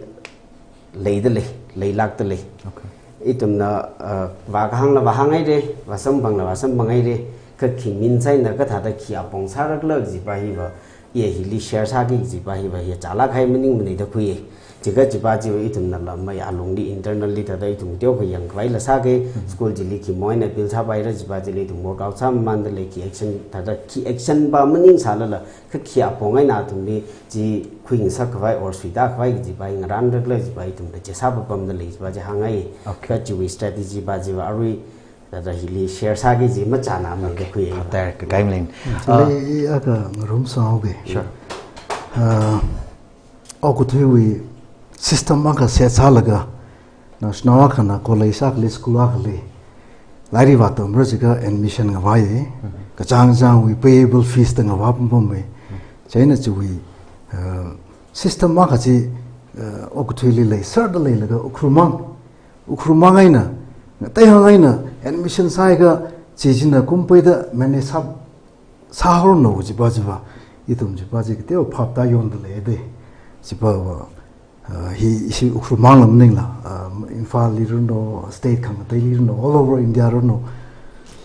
leida lei, leilākda lei. Okay. Ithumna, ah, vākahāngla vāhānghaira, vāsamphangla vāsamphanghaira, kha khi means eina kathāda khi apong sārakhala kajipa hiva, iya hili share sāki kajipa hiva hi chālākhai maningmana da khuiya. Chikha chipa chiva ithumnala mai alungli internally thāda ithum teokha yangkhavaila sāki, school chili khi mong eina appeal sāpaira chipa chili ithum workout sāmamānda lei, khi action thāda khi action pa maningsālala, kha khi apong eina athumli chi khuingasakkhavai or suitākhavai kajipa hi ngarānrakhala chipa ithumla chi sāpapamda lei chipa chi hāngngai. Okay. Kha chiwui strategy pa chiva arui thāda hili share sāki kaji machānāmana da khuiya. Direct kakai mling. Chili akha ngarumsanghaoki. Sure. Ah, okathuiwui system akha set sālaga, naoshinao akhana college akhali, school akhali lairik vātamra jiakha admission ngavāya. Kachāng kachāngwui payable fees da ngavā pampamma. Chieina chiwui, ah, system akha chi, ah, okathuili leiserda leilaga Ukhrulmang, Ukhrulmang eina, ngateihang eina admission sāhaiakha chi china kumpeida manage sā, sāhaoranu chipa chiva, ithum chipa chi kateo phaptā yonda leida. Chipa va, ah, hi, hi Ukhrulmangla maningla, ah, Imphalli ranu, state khangateili ranu, all over India ranu,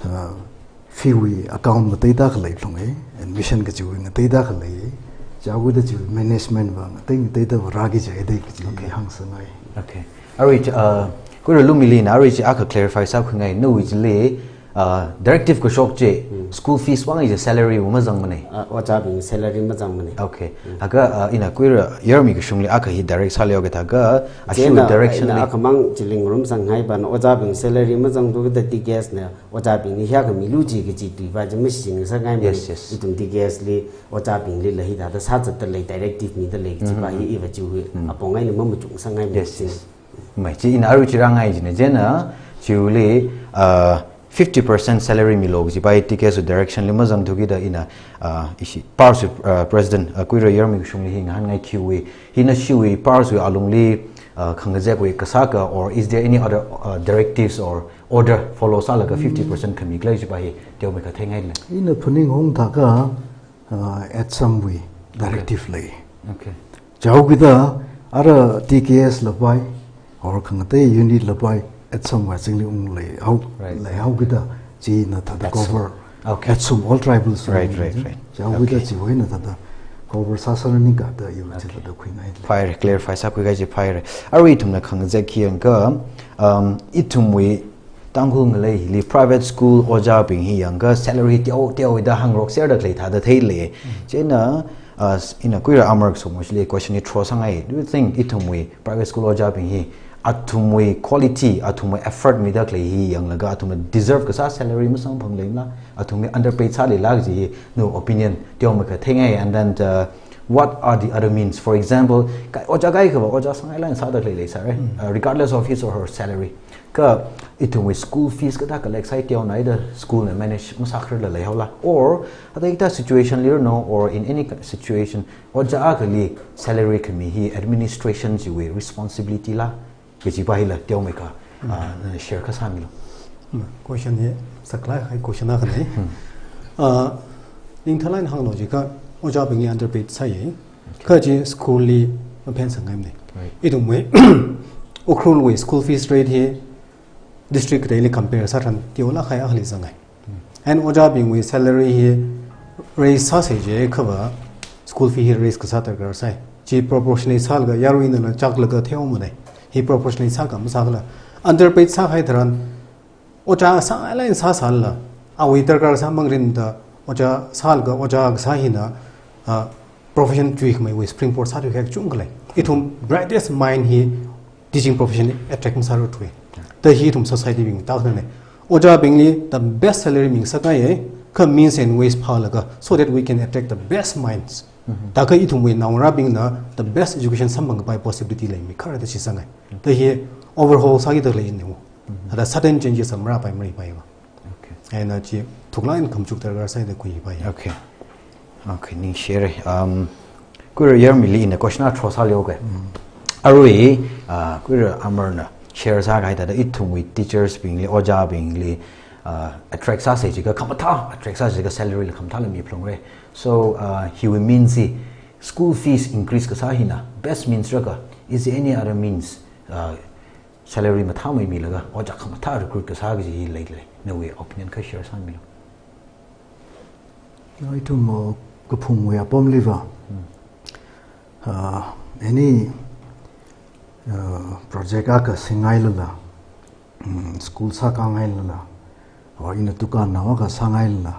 ah, fee wui account ngateida khalei phalunga, admission kachiwui ngateida khalei. Chiakha da chiwui management va ngatei ngateida va rāki jihaida kaji hāngsangngai. Okay. Arui chi, ah, Kuira Lumili na arui chi akha clarify sākhuingai, nawui chili, ah, directive kashok chi, school fees wui chi salary wui mazangmana. Ah, ojābing salary mazangmana. Okay. Akha, ah, ina Kuira Yarmi kashungli akha hi direct sālei okei thākha, ashiwui chieina, direction ina li akhamang chili ngarumsangngai pana, ojābing salary mazangthu kada T K S na ojābingli hiyākha milu ji kaji tuipa chi mashichingasakngaimana. Yes, yes. Ithum T K S li ojābinglila hithāda sāzatda lei, directive mida lei kajipa hi iva chiwui apong eina mamachukngasakngaimana. Yes, yes. Mai chi ina arui chi rāngai jina, chieina chiwuili, ah, fifty percent salary milu kajipa hi T K S wui direction li mazangthu kida ina, ah, ishi PARS wui, ah, president, ah, Kuira Yarmi kashungli hi ngahānngai khiwui. Hina ashiwui PARS wui alungli, ah, khangazekwui kasā ka, or is there any other, ah, directives or order follow sālaga fifty percent khami khala chipa hi teomeikha theingaile. Ina phaningung thākha, ah, ATSUM wui directive lei. Okay. Chiakha da ara T K S lapai, or khangatei unit lapai, ATSUM wui azingli ung leihao, right, leihao kida, china thāda ATSUM cover. Okay. ATSUM, all tribals. Right, right, right. Chiakha da, okay, chiwui eina thāda cover sāsāra ningkada iva chi thāda khuingai. Phaira, clarify sākhuikahai chi phaira. Arui ithumna khangazek khi yangakha, um, ithumwui Tangkhul ngalei hili private school ojābing hi yangakha salary teo, teoda hāngrokserda khalei thāda theilei. Chieina, ah, s-, ina Kuira Amar Songmo chili question hi throw sāngai. Do you think ithumwui private school ojābing hi athumwui quality, athumwui effort mida khalei hi yanglaga athumna deserve kasā salary masamphangleimala, athumwui underpaid sāleila kaji hi, no opinion teomeikha theingai, and then, uh, what are the other means? For example, kai, ojā kaikhava ojā sāngailāk eina sāda khalei leisāra, uh, regardless of his or her salary. Kha ithumwui school fees kathā collect sāi teonaida school na manage masākhararla leihaola. Or, ataida situation li ranu, or in any situation, ojā akhali salary khami hi administration chiwui responsibility la, kajipa hila teomeikha, ah, nana share kasā milu. Mm, question hi saklāk kahai question akhana. Ah, ningthalai eina hānglu jiakha ojābingli underpaid sāya. Kha chi school li maphensangngaimana. Right. Ithumwui Ukhrulwui school fees rate hi district kateili compare sātharan teolāk kahai akhali zangai. And ojābingwui salary hi raise sāsa jiakhava school fee hi raise kasā darkar sai. Chi proportionally sālaga yaruinala chaklaga theomana. Hi proportionally sākha masākhala. Underpaid sākahai tharan ojā sāngailāk eina sāsālala, awui darkar sāmang rinda ojā sālaga ojā kasā hina, ah, profession chuikhameiwui springboard sāthuikahai kachungkha lei. Ithum brightest mind hi teaching profession li attract masāra thui. Ta hi ithum society bing takhana ne. Ojābingli the best salary mingasakngaiya, kha means and ways phālaga, so that we can attract the best minds. Mhm. Thākha ithumwui naongarābingna the best education samphang kapai possibility leimikharda shitsanga. Ta hi overhaul sāki da lei ne. Mhm. Thāda sudden changes am rāpai maripaiva. Okay. Eina chi thuklāk eina khamachuk darkar sāi da khuipai. Okay. Okay, ningshire. Um, Kuira Yarmili ina question athro sāleo ke. Mm. Arui, uh, Kuira Amarna share sākahai thāda ithumwui teachers bingli, ojābingli, uh, attract sāsa jiakha khamathā, attract sāsa jiakha salary la khamathāla miphalungra. So, uh, hiwui means hi school fees increase kasā hina best means ra ka, is there any other means, uh, salary mathāmei milaga ojā khamathā recruit kasā kaji hi leilei? Nawui opinion kha share sāmilu. Ya, ithum, uh, kaphungwui apamliva. Hmm. Uh, any, uh, project akha singailala, mm, school sākāngailala, or ina dukānnao akha sāngailala,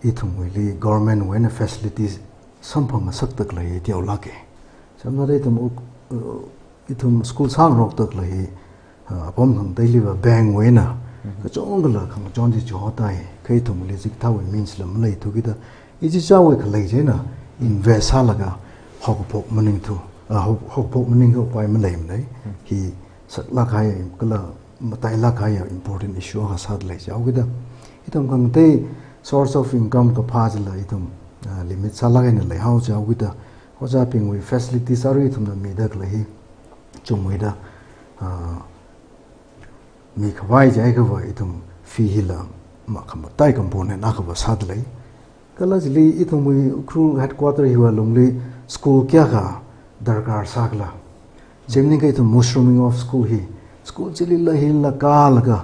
ithumwuili government wui eina facilities samphang ngasakda khalei teolāka. Samna da ithum uk-, uh, ithum school sāngarokda khalei, uh, apam khangateiliva bank wui eina, mhm, kachungkhala khangachon chi chihotai, kha ithumli chikathāwui means la maleithu kida, ichichāwui khalei chieina invest sālaga haokaphok maningthu, uh, hao-, haokaphok maningthu upai maleimana. Mhm. Hi saklāk kahai kala matailāk kahai important issue akha sāda lei chihaokida, ithum khangatei source of income kaphā chila ithum, ah, limit sālāk eina leihao chihaokida, ojābingwui facilities arui ithumna mida khalei hi chungmeida, ah, mikhavai chiakhava ithum fee hila makhamatai component akhava sāda lei. Kala chili ithumwui Ukhrul headquarter hiwui alungli school kayākha darkar sākhala? Chieina kha ithum mushrooming of school hi, school chilila hila kālaga,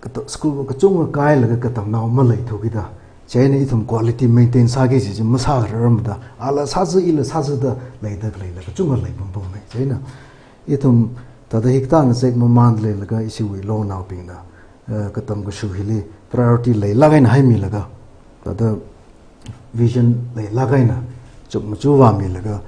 kata-, school kachungkha kālaga katamnao maleithu kida, chieina ithum quality maintain sāki kaji chi masākharar mada, ala sāsa, ila sāsa da leida khaleila kachungkha lei pampam mei. Chieina ithum thāda hikathā ngazek mamānda leilaga ishiwui longnaobingna, eh, katam kashu hili priority leilāk eina haimilaga, thāda vision leilāk eina chukmaja vāmilaga,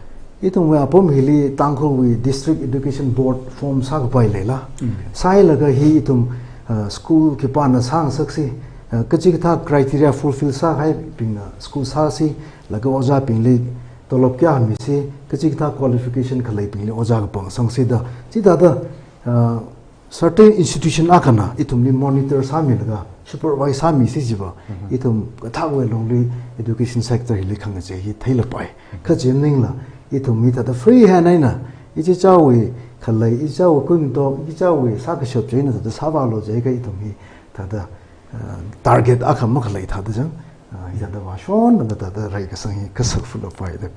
ithumwui apam hili Tangkhulwui District Education Board form sākapai leila. Mm. Sāhailaga hi ithum, eh, school khipāna sāngasaksi, eh, kachikathā criteria fulfill sākahaibingna school sāsi, laga ojābingli tolop kayā misi, kachikathā qualification khaleibingli ojā kapang sangsi da. Chithāda, ah, certain institution akhana ithumli monitor sāmilaga, supervise sāmisi jiva, mhm, ithum kathāwui lungli education sector hili khangachei hi theilapai. Mhm. Kha chi maningla, ithum hithāda free hand eina, ichichāwui khalei, ichichāwui kuingatok, ichichāwui sākashap chieina thāda sāvālu jiakha ithum hithāda, ah, target akha makhalei thāda chang, ah, hithāda vāshonda thāda rai kasang hi kasak fulapai da.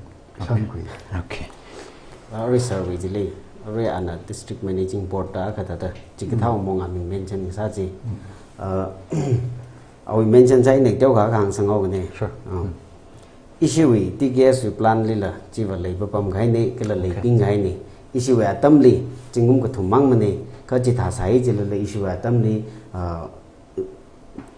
Okay. Shānkhui. Okay. Arui sir wui chili, arui ana District Managing Board da kathāda, chikathā, mm, mong aming mention sā chi. Mm. Uh, awui mention sā ina teokha kahāng sanghaowa ne. Sure. Uh, mm. Ishiwui T K S wui plan lila, chiva leipapam kahaina, kala, okay, leiping kahaina. Ishiwui atamli, zingkum kathum mangmana, kha chithā sāi chilala ishiwui atamli, uh,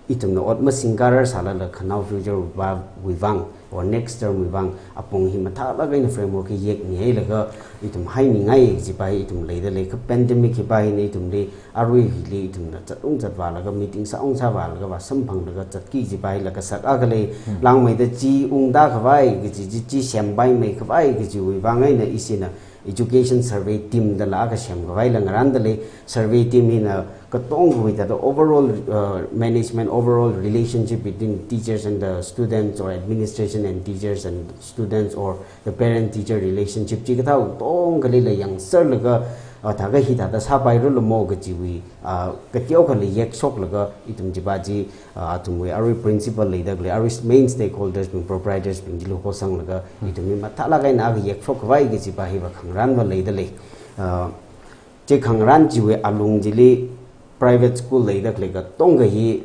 ithumna ot masingkarar sālala khanao future va-, wui vang, or next term wui vang, apong hi mathālāk eina framework hi yekmihailaga, ithum haimingai kajipa hi ithum leida lei, kha pandemic hipa hina ithumli, arui hili ithumna zatung zatvālaga, meeting sāung sāvālaga, vāsamphanglaga zatki kajipa hila kasak akha lei, hmm, langmeida chi ungda khavai kaji, chi, chi sempaimei khavai kajiwui vang eina ishina, education survey team dala akha semkhavai la ngarānda lei, survey team hina katongawui thāda overall, uh, management, overall relationship between teachers and the students, or administration and teachers and students, or the parent-teacher relationship chikathā katongkhalila yangserlaga, uh, thākha hithāda sāpairala mo kajiwui, uh, kateokhala yekshoklaga ithum chipa chi, ah, athumwui arui principal leida khalei, arui main stakeholders bing, proprietors bing chili hosanglaga, hmm, ithumwui mathālāk eina akha yekshok khavai kajipa hiva khangarānva leida lei. Ah, chi khangarān chiwui alung chili private school leida khalei katongkha hi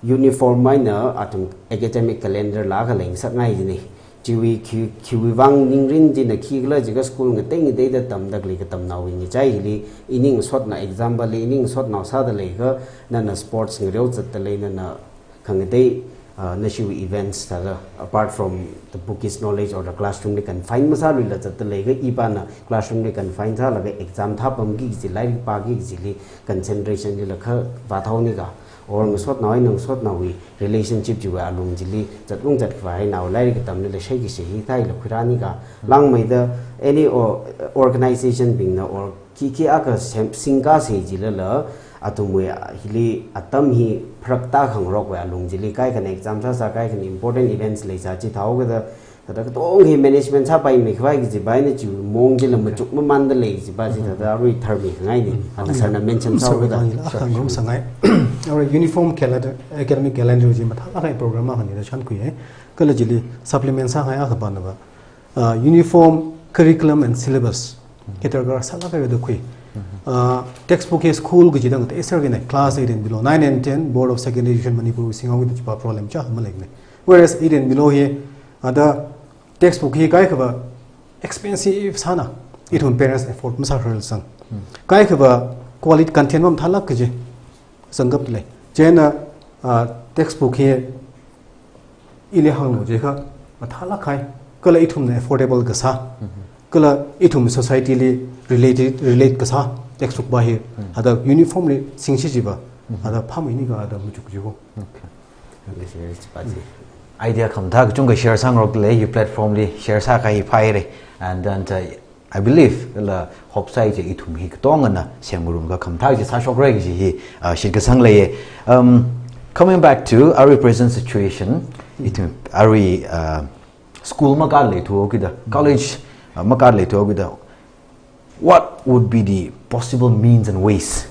uniform eina athum academic calendar la akha leingasakngai jina. Chiwui khi, khiwui vang ningrin china khikhala jiakha school ngatei ngateida tamda khalei katamnaowui ngachai hili, ining sotna example li, ining sotnao sāda leiakha, nana sports ngareo zatda lei, nana khangatei, Uh, nashiwui events thāda, apart from the bookish knowledge or the classroom li confine masāluila zatda leiakha ipāna classroom li confine sālaga exam thāpamki kaji, lairik pāki kajili concentration lila kha vāthaoni ka, or ngasotnao eina ngasotnaowui relationship chiwui alung chili zatlung zatkhavai eina lairik katamlila shaiki shei hi thāila khuirāni ka. Langmeida any o-, organization bingna or khikhi akha sem-, singkasei jilala, athumwui hili atam hi pharakta khangarokwui alung chili kaikhana exam sāsā, kaikhana important events leisā chi thāhaokida, thāda katonga hi management sāpaimei khavai kajipa eina chiwui maong chila machuk mamanda lei kajipa chi thāda arui tharmi khangaini. Ana sir na mention sāhaokida. Sir, sir. Arui uniform calendar, academic calendar chi mathālāk kahai program akhanida shānkhuiya. Kala chili supplement sāngai akha pānava, uh, uniform curriculum and syllabus. Kateikha sālāk kahai da khui. Uh, textbook hi school kajida ngateisākina, class eight and below, nine and ten, Board of Secondary Education Manipur singhaoda chipa problem chā maleina. Whereas eight and below hi, ada textbook hi kaikhava expensive sāna, ithum parents afford masākharar sang. Kaikhava quality content mamathālāk kaji zangkap lei. Chieina, ah, textbook hi ili hānglu jiakha mathālāk kahai, kala ithumna affordable kasā, kala ithum society li related, relate kasā textbook pa hi, ada uniformly singshi jipa, ada phāmeini ka, ada machuk jipa. Okay. Okay, sir, it's Paji. Idea khamathā kachungkha share sāngarokle, hi platform li share sākahai hi phaire. And then, uh, I believe, la hope sāi chi ithum hi katongana semngarum ka khamathā chi sāshokra kaji hi, uh, shitkasang leiye. Um, coming back to arui present situation, ithum arui, uh, school makāleithuhaokida, college, uh, makāleithuhaokida, what would be the possible means and ways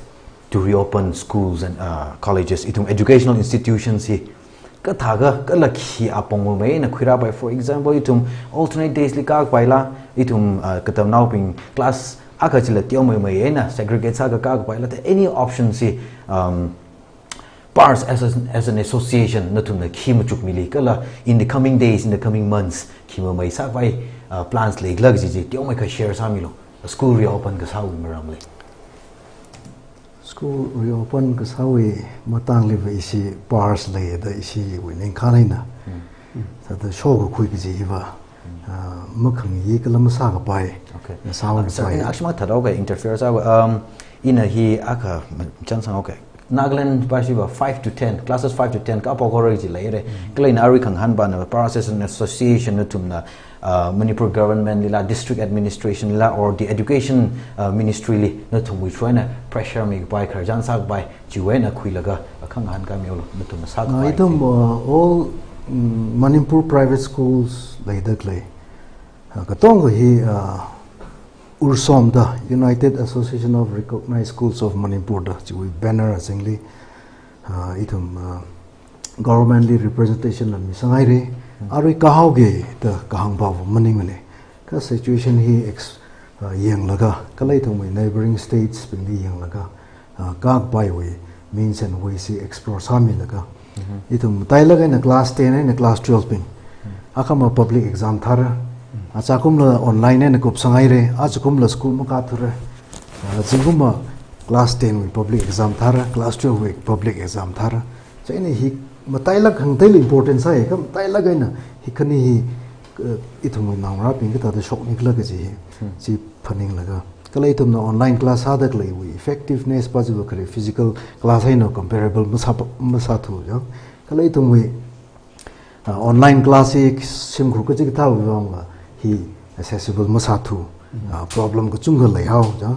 to reopen schools and, uh, colleges, ithum educational institutions hi? Kathākha, kala khi apong mamei eina khuirāpai, for example, ithum alternate days li kākapaila, ithum, uh, katamnaobing class akha chila teomeimei eina segregate sākha kākapaila, the any options hi, um, PARS as a, as an association, nathumna khi machukmili kala in the coming days, in the coming months, khi mamei sākhavai, uh, plans leikhala kaji chi teomeikha share sāmilu. School reopen kasāwui maramli. School reopen kasāwui matangli va ishi PARS leida ishiwui ningkhān eina. Thāda shokakhui kaji hiva, ah, makhangayi kala masākapai. Okay. Sāhaopai. Sir, ina akshima thāda ka interfere sā, um, ina hi akha chānsang, okay. Nagaland pa shiva five to ten, classes five to ten kapokhaora ji leire. Kala ina arui khangahān pana PARS as an association nathumna, uh, Manipur government lila, district administration lila, or the education, uh, ministry li nathumwui through eina pressure mikapai, khararchan sākapai, chiwui eina khuilaga, uh, khangahān kamilu, nathumna sākapai. Ah, ithum, uh, all, mm, Manipur private schools leida khalei, uh, katonga hi, uh, URSOM da, United Association of Recognized Schools of Manipur da, chiwui banner azingli, ah, ithum, ah, government li representation la misāngaire, arui kahaoge da kahāng pava maningle. Kha situation hi ex-, ah, yanglaga, kala ithumwui neighboring states bingli yanglaga, ah, kākapaiwui means and ways hi explore sāmilaga. Ithum matailāk eina class ten eina class twelve bing. Akhama public exam thāra. Achakumla online eina kupsanghaire. Achakumla school makāthura. Ah, zingkumva class ten wui public exam thāra, class twelve wui public exam thāra. Chieina hi matailāk hāngda lei important sāi, kha matailāk eina hi khani hi, eh, ithumwui naongarābing kathāda shoknikhala kaji hi, chi phaninglaga. Kala ithumna online class sāda khaleiwui effectiveness pa chiva khare physical class eina comparable masā, masāthu ya. Kala ithumwui, ah, online class hi shimkhur kachikathāwui vangva hi accessible masāthu, ah, problem kachungkha leihao ya.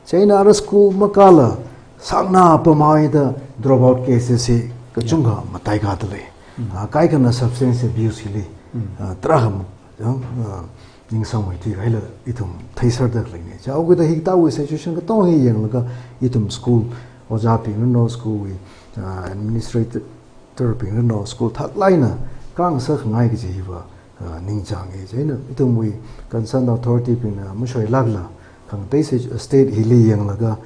Chieina ara school makāla sāngna pamhaida dropout cases hi kachungkha mataikada lei. Ah, kaikhana substance abuse hili, ah, tarākha, ya, ah, ningsangmeithui kahaila ithum theiserda khaleine. Chaokida hikathāwui situation katonga hi yanglaga ithum school ojābing rano, school wui, ah, administrator bing rano, school thaklāk eina kāngasakkhangai kaji hiva, ah, ningchānge. Chieina ithumwui concerned authority bingna mashoilākla, khangatei state hili yanglaga,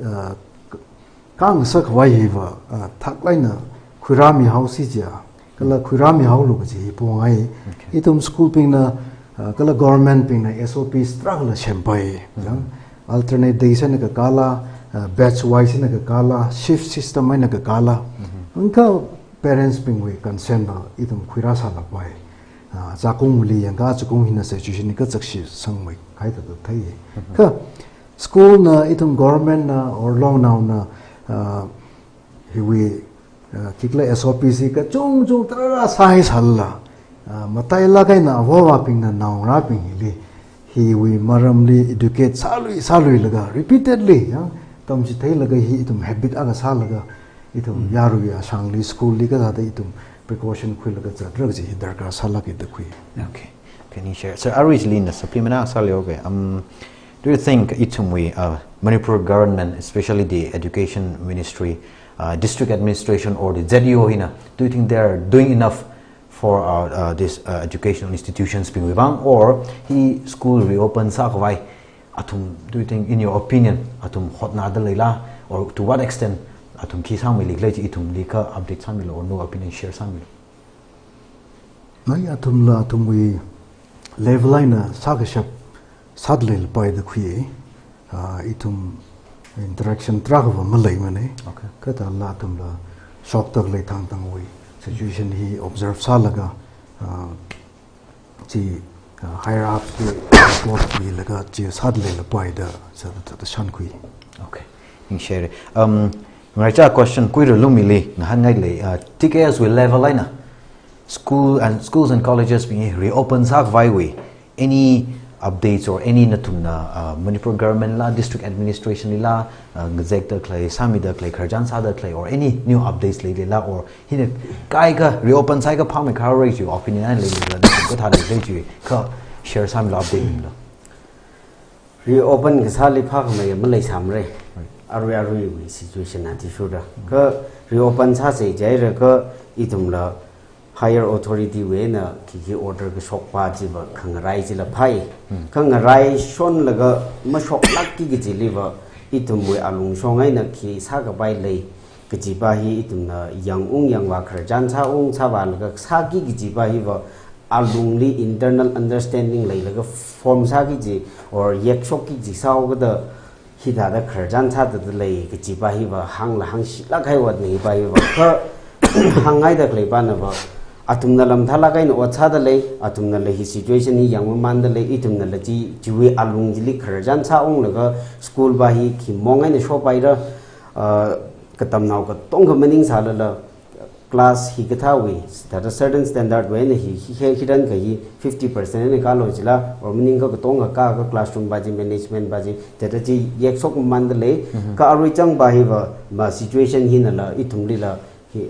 ah, kāngasakkhavai hiva, ah, thaklāk eina khuirāmihaosi jiakha, kala khuirāmihaolu kaji hi pongai. Okay. Ithum school bingna, ah, kala government bingna S O Ps tarākhala sempai. Jang, alternate days eina kakāla, ah, batch wise eina kakāla, shift system eina kakāla. Kha parents bingwui concern va ithum khuirāsālapai. Ah, chākungli yangkha chākung hina situation hi kachakshi sangmei kahai thāda thei. Kha school na ithum government na or longnaona, ah, hiwui, ah, khikhala S O Ps hi kachungchung tarāra sāhaisālala, ah, matailāk eina avāvābingna naongarābing hili hiwui maramli educate sālui sāluilaga repeatedly, ya, tamchitheilaga hi ithum habit akha sālaga ithum yarui ashangli school li kathāda ithum precaution khuilaga zatra kaji hi darkar sālāka da khui. Okay. Can you share? Sir, aruili ina supplement akha sālei, okay. Um, do you think ithumwui, uh, Manipur government, especially the education ministry, uh, district administration or the Z E O hina, do you think they are doing enough for our, uh, this, uh, educational institutions bingwui vang, or hi school reopen sākhavai, athum, do you think, in your opinion, athum hotnada leila, or to what extent athum khi sāngmeili khalei chi ithumli kha update sāmilu, or nawui opinion share sāmilu? Nai athumla athumwui level eina sākashap sāda leilapai da khui. Ah, ithum interaction tarākhava maleimana. Okay. Kathāla athumla shokda khalei thangthangwui situation hi observe sālaga, ah, chi, ah, higher ups li report milaga chi sāda leilapai da sāda, sāda shānkhui. Okay. Ningshire. Um, ngaraichā question Kuira Lumili ngahānngai lei, uh, T K S wui level eina school and, schools and colleges bing reopen sākhavaiwui any updates or any nathumna, uh, Manipur government la, district administration li la, uh, ngazekda khalei, sāmida khalei, khararchan sāda khalei, or any new updates leilala, or hina kaikha reopen sāakha phāmeikharei chi opinion eina leimila, nathum kathāda lei chi kha share sāmilu, update milu. Reopen kasāli phākhamei maleisāmara. Arui aruiwui situation athishurda. Kha reopen sāsa jiakha ithumla higher authority wui eina khikhi order kashokpa chiva khangarai chila phāi. Hmm. Khangarai shonlaga mashoklākki kajiliva ithumwui alungshong eina khi sākapai lei kajipa hi ithumna yangung yangvā, khararchan sāung sāvālaga sāki kajipa hiva alungli internal understanding leilaga form sāki kaji or yekshokki kaji sāhaokada hithāda khararchan sāda lei kajipa hiva hāngla hāngshilāk kahai otna hipa hiva. Kha hāngngaida khalei panava athumnala mathālāk eina ot sāda lei, athumnala hi situation hi yangmamānda lei, ithumnala chi, chiwui alung chili khararchan sāunglaga school pa hi khimong eina shopaira, ah, katamnao katonga maningsālala class hikathāwui, thāda certain standard wui eina hi, hi, hi, hithāda kha hi fifty percent eina kālu jila, or maningakha katonga ka, ka classroom pa chi, management pa chi, thāda chi yekshokmamānda lei. Mhm. Kha arui changpa hiva, ma situation hinala, ithumlila, hi,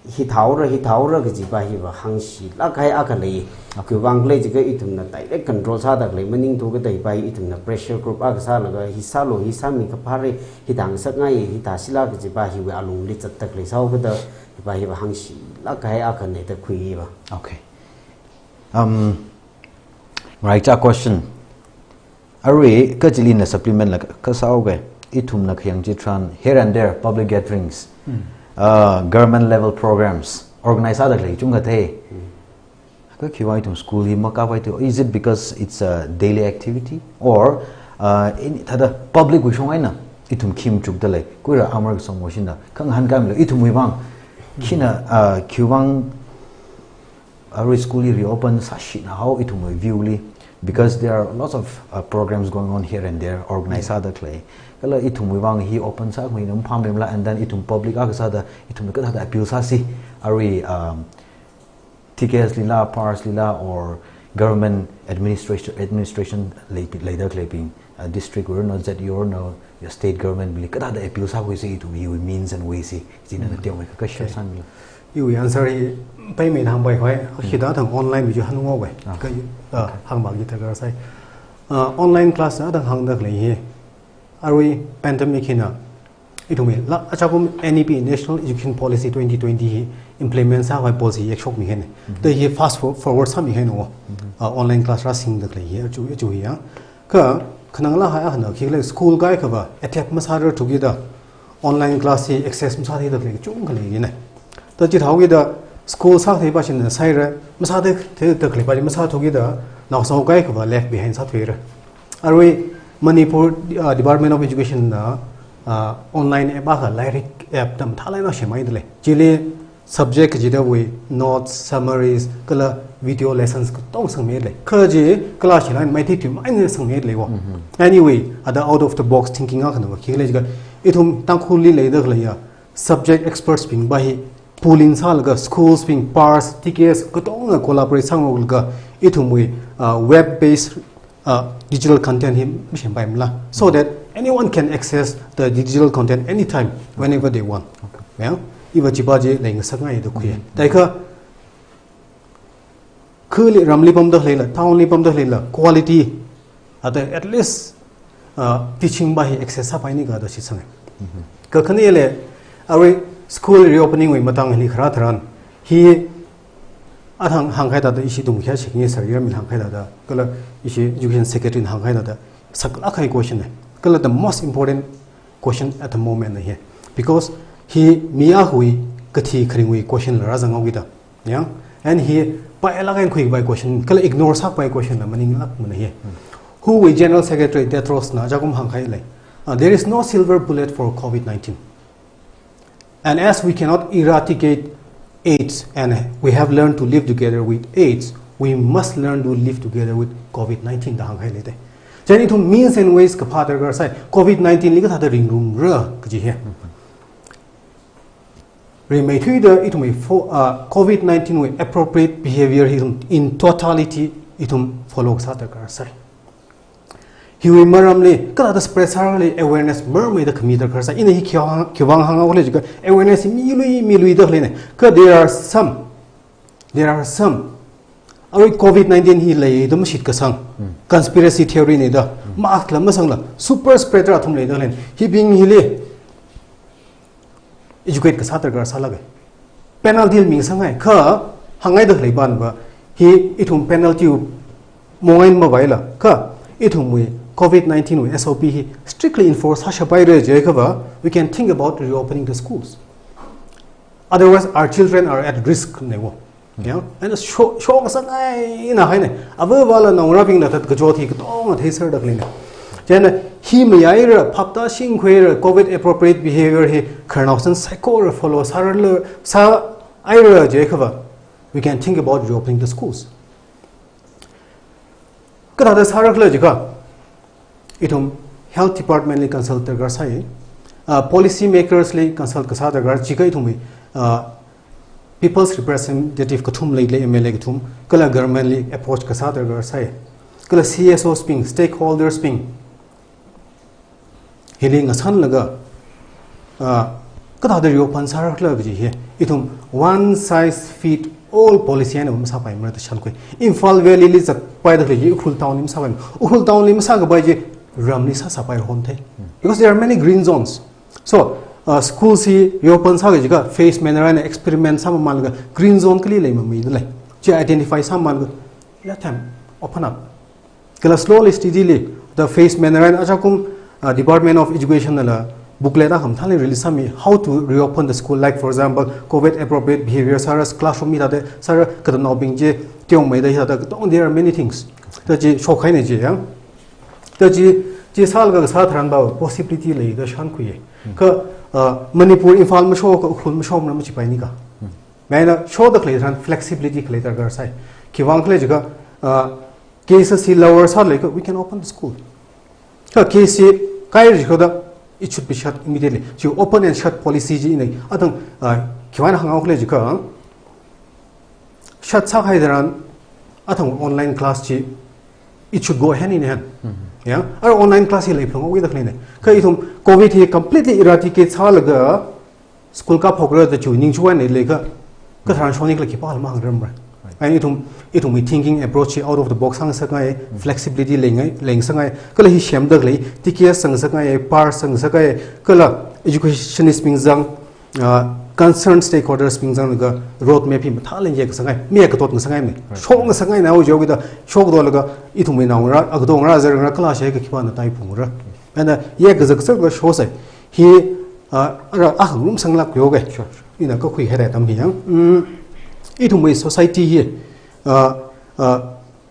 hithāhaora, hithāhaora kajipa hiva hāngshilāk kahai akha lei. Okay. Khiwuivang khala jiakha ithumna direct control sāda khalei maningthu, kathāda hipa hi ithumna pressure group akha sālaga hi sālu, hi sāmikapharei, hithā ngasakngai, hithā shila kajipa hiwui alungli zatda khalei sāhaokada hipa hiva hāngshilāk kahai akhana da khuiva. Okay. Um, ngaraichā question. Arui kachili ina supplement la ka, kasāhaoga, ithumna khayang chitharan here and there public gatherings, Hmm. uh, government level programs organize sāda khalei chungkha thei. Hmm. Kha khiwui vang ithum school hi makāpai tu, is it because it's a daily activity or, uh, in, thāda public wui shong eina ithum khi machukda lei? Kuira amar kasong moshina khangahān kaimilo ithumwui vang. Khina, uh, khiwui vang arui school hi reopen sāshina hao ithumwui view li, because there are lots of, uh, programs going on here and there, organize sāda khalei. Kala ithumwui vang hi open sākhamei na maphāmeimala, and then ithum public akha sāda ithumna kathāda appeal sāsi, arui, um, T K S lila, PARS lila, or government administration, administration lei, leida khaleibing, uh, district wui eina, Z E O wui eina, state government bingli kathāda appeal sākhuisi ithum hiwui means and ways hi, china na teomei kha, kha share Okay. sāmilu. Iwui answer hi paimeida hāngpai khavai, Hmm. hithāda thang online video hānunghaowa. Ah. Kha, uh, Okay. hāngmang ji darkar sai. Uh, online class na thang hāngda khalei hi. Arui pandemic hina ithumwui la, achākum N E P, National Education Policy twenty twenty hi implement sākhavai policy yekshokmi haina. Mhm. Thāda hi fast for-, forward sāmi haina. Mhm. Uh, online class rāsingda khalei hi, aja, aja hi ya. Kha, khanang la hai akhana khi khalei school kaikhava adapt masārar thukida online class hi access masātheida khalei chungkha leina. Thāda chithāhaokida school sātheipa china sāhaira, masāthei, theida khaleipa chi masāthukida, naosao kaikhava left behind sāthuira. Arui Manipur, uh, Department of Education na, uh, online app akha Lairik app da mathālāk eina semhaida lei. Chili subject kajidawui notes, summaries, kala video lessons katong sangmilei. Kha chi class shilai maithui thui maina sangmilei wo. Anyway, ada out of the box thinking akhana va khikhala jiakha, ithum Tangkhulli leida khaleiya subject experts bing va hi pull in sālaga schools bing, pars, T K S katongna collaborate sāngaroklaga ithumwui, uh, web based, uh, digital content hi masempaimala, so that anyone can access the digital content anytime, whenever they want. Okay. Yeah? Iva chiva chi leingasakngai da khuiya. Taikha, khuli ramli pamda khaleila, town li pamda khaleila, quality, ada at least, uh, teaching va hi access sāpaini kha da shitsanga. Kakhaneli, arui school reopening wui matang hili kharā tharan, hi athang hāngkahai thāda ishi tung kya shikni sir yami hāngkahai thāda, kala ishi education secretary hāngkahai thāda, saklāk kahai question na. Kala the most important question at the moment na hi. Because hi mi akhawui kathi kharingwui question la rāzanghaoki da. Yeah? And hi pailāk eina khuikapai question, kala ignore sākapai question la maninglākmana hi. Who wui general secretary Tedros na ajakum hāngkahailei. Uh, there is no silver bullet for COVID nineteen. And as we cannot eradicate AIDS, and we have learned to live together with AIDS, we must learn to live together with COVID nineteen da hāngkahailei te. Chieina ithum means and ways kaphā darkar sai, COVID nineteen li kathāda ringrumra kaji hi. Rimeithuida ithum fo-, uh, COVID nineteen wui appropriate behavior hi ithum in totality ithum follow kasā darkar sai. Hiwui maramli, kathāda spread sāra khala awareness marmeida khami darkar sai. Ina hi khiwui vang, khiwui vang hānghaokhala jiakha awareness hi milui, miluida khaleina. Kha there are some, there are some, arui COVID nineteen hi leida mashitkasang, conspiracy theory na da, mask la masangla, super spreader athum leida khaleina. Hibing hili educate kasā darkar sālāka. Penalty la mingasakngai, kha hāngngaida khalei pān va, hi ithum penalty wu mongai mavaila, kha ithumwui COVID nineteen wui S O P hi strictly enforce sāshapaira jiakha va, we can think about reopening the schools. Otherwise, our children are at risk na wo. Yeah? And sho-, shokngasakngai na haina. Ava vala naongarābingna thāda kachot hi katonga theiserda khaleina. Chieina hi mayaira, phapta shingkhuira, COVID appropriate behavior hi khararnaosan saikora follow sārala, sāhaira jiakha va, we can think about reopening the schools. Kathāda sāra khala jiakha, ithum health department li consult darkar sai, uh, policy makers li consult kasā darkar, jiakha ithum, uh, people's representative kathum leilei, M L A kathum, kala government li approach kasā darkar sai, kala C S Os bing, stakeholders bing hili ngasanlaga, ah, kathāda reopen sāra khala kaji hi, ithum one size fit all policy eina masāpaimara da shānkhui. Imphal Valley li zatpaida khalei chi Ukhrul town li masāpai. Ukhrul town li masākapai chi ramli sāsāpai hon thei. Because there are many green zones. So, uh, schools hi reopen sāki jiakha phased manner eina experiment sāmamānlaga green zone kali lei mamidalei. Chi identify sāmamānlaga let them open up. Kala slowly, steadily, the phased manner eina ajakum, uh, Department of Education nala booklet akha mathāli release sāmi, how to reopen the school, like, for example, COVID appropriate behavior sāra, classroom hithāda sāra, katamnaobing chi teomeida hithāda katong, there are many things. Ta chi shokhaina chi, ya. Ta chi, chi sālaga kasā tharan va possibility lei da shānkhuiya. Kha, uh, Manipur, Imphal mashoka, Ukhrul mashomara machipaini kha. Maina shoda khalei tharan flexibility khalei darkar sai. Khiwui vang khala jiakha, uh, case hi lower sālei kha, we can open the school. Kha case hi kaira jiakha da, it should be shut immediately. Chi open and shut policy chi ina, athang, ah, khiwui vang hānghaokhala jiakha, shut sākahai tharan, athang online class chi, it should go hand in hand. Ya, ara online class hi leiphalungra da khaleina. Kha ithum COVID hi completely eradicate sālaga, school kaphokra da chi ningchon eina leikha, katharan shokni khala khipākhala mahāngrarmara. Right. Ai ithum, ithumwui thinking approach hi out of the box hāngngasakngai, flexibility leingai, leingasakngai, kala hi semda khalei, T K S zangngasakngai, pars zangngasakngai, kala educationist bing zang, ah, concerned stakeholders bing zanglaga road map hi mathālāk eina yekngasakngai, mi katot ngasakngai mi. Right. Shokngasakngai na ujo kida, shokdolaga, ithumwui naongarā, agatongarā, azarngarā, kala shai kakhipāna taiphungra. Ana yekngasak sālaga shosai. Hi, ah, ara, ah, room sanglāk yoga. Sure. Ina kakhuikahai atam hi ya. Mm, ithumwui society hi, ah, ah,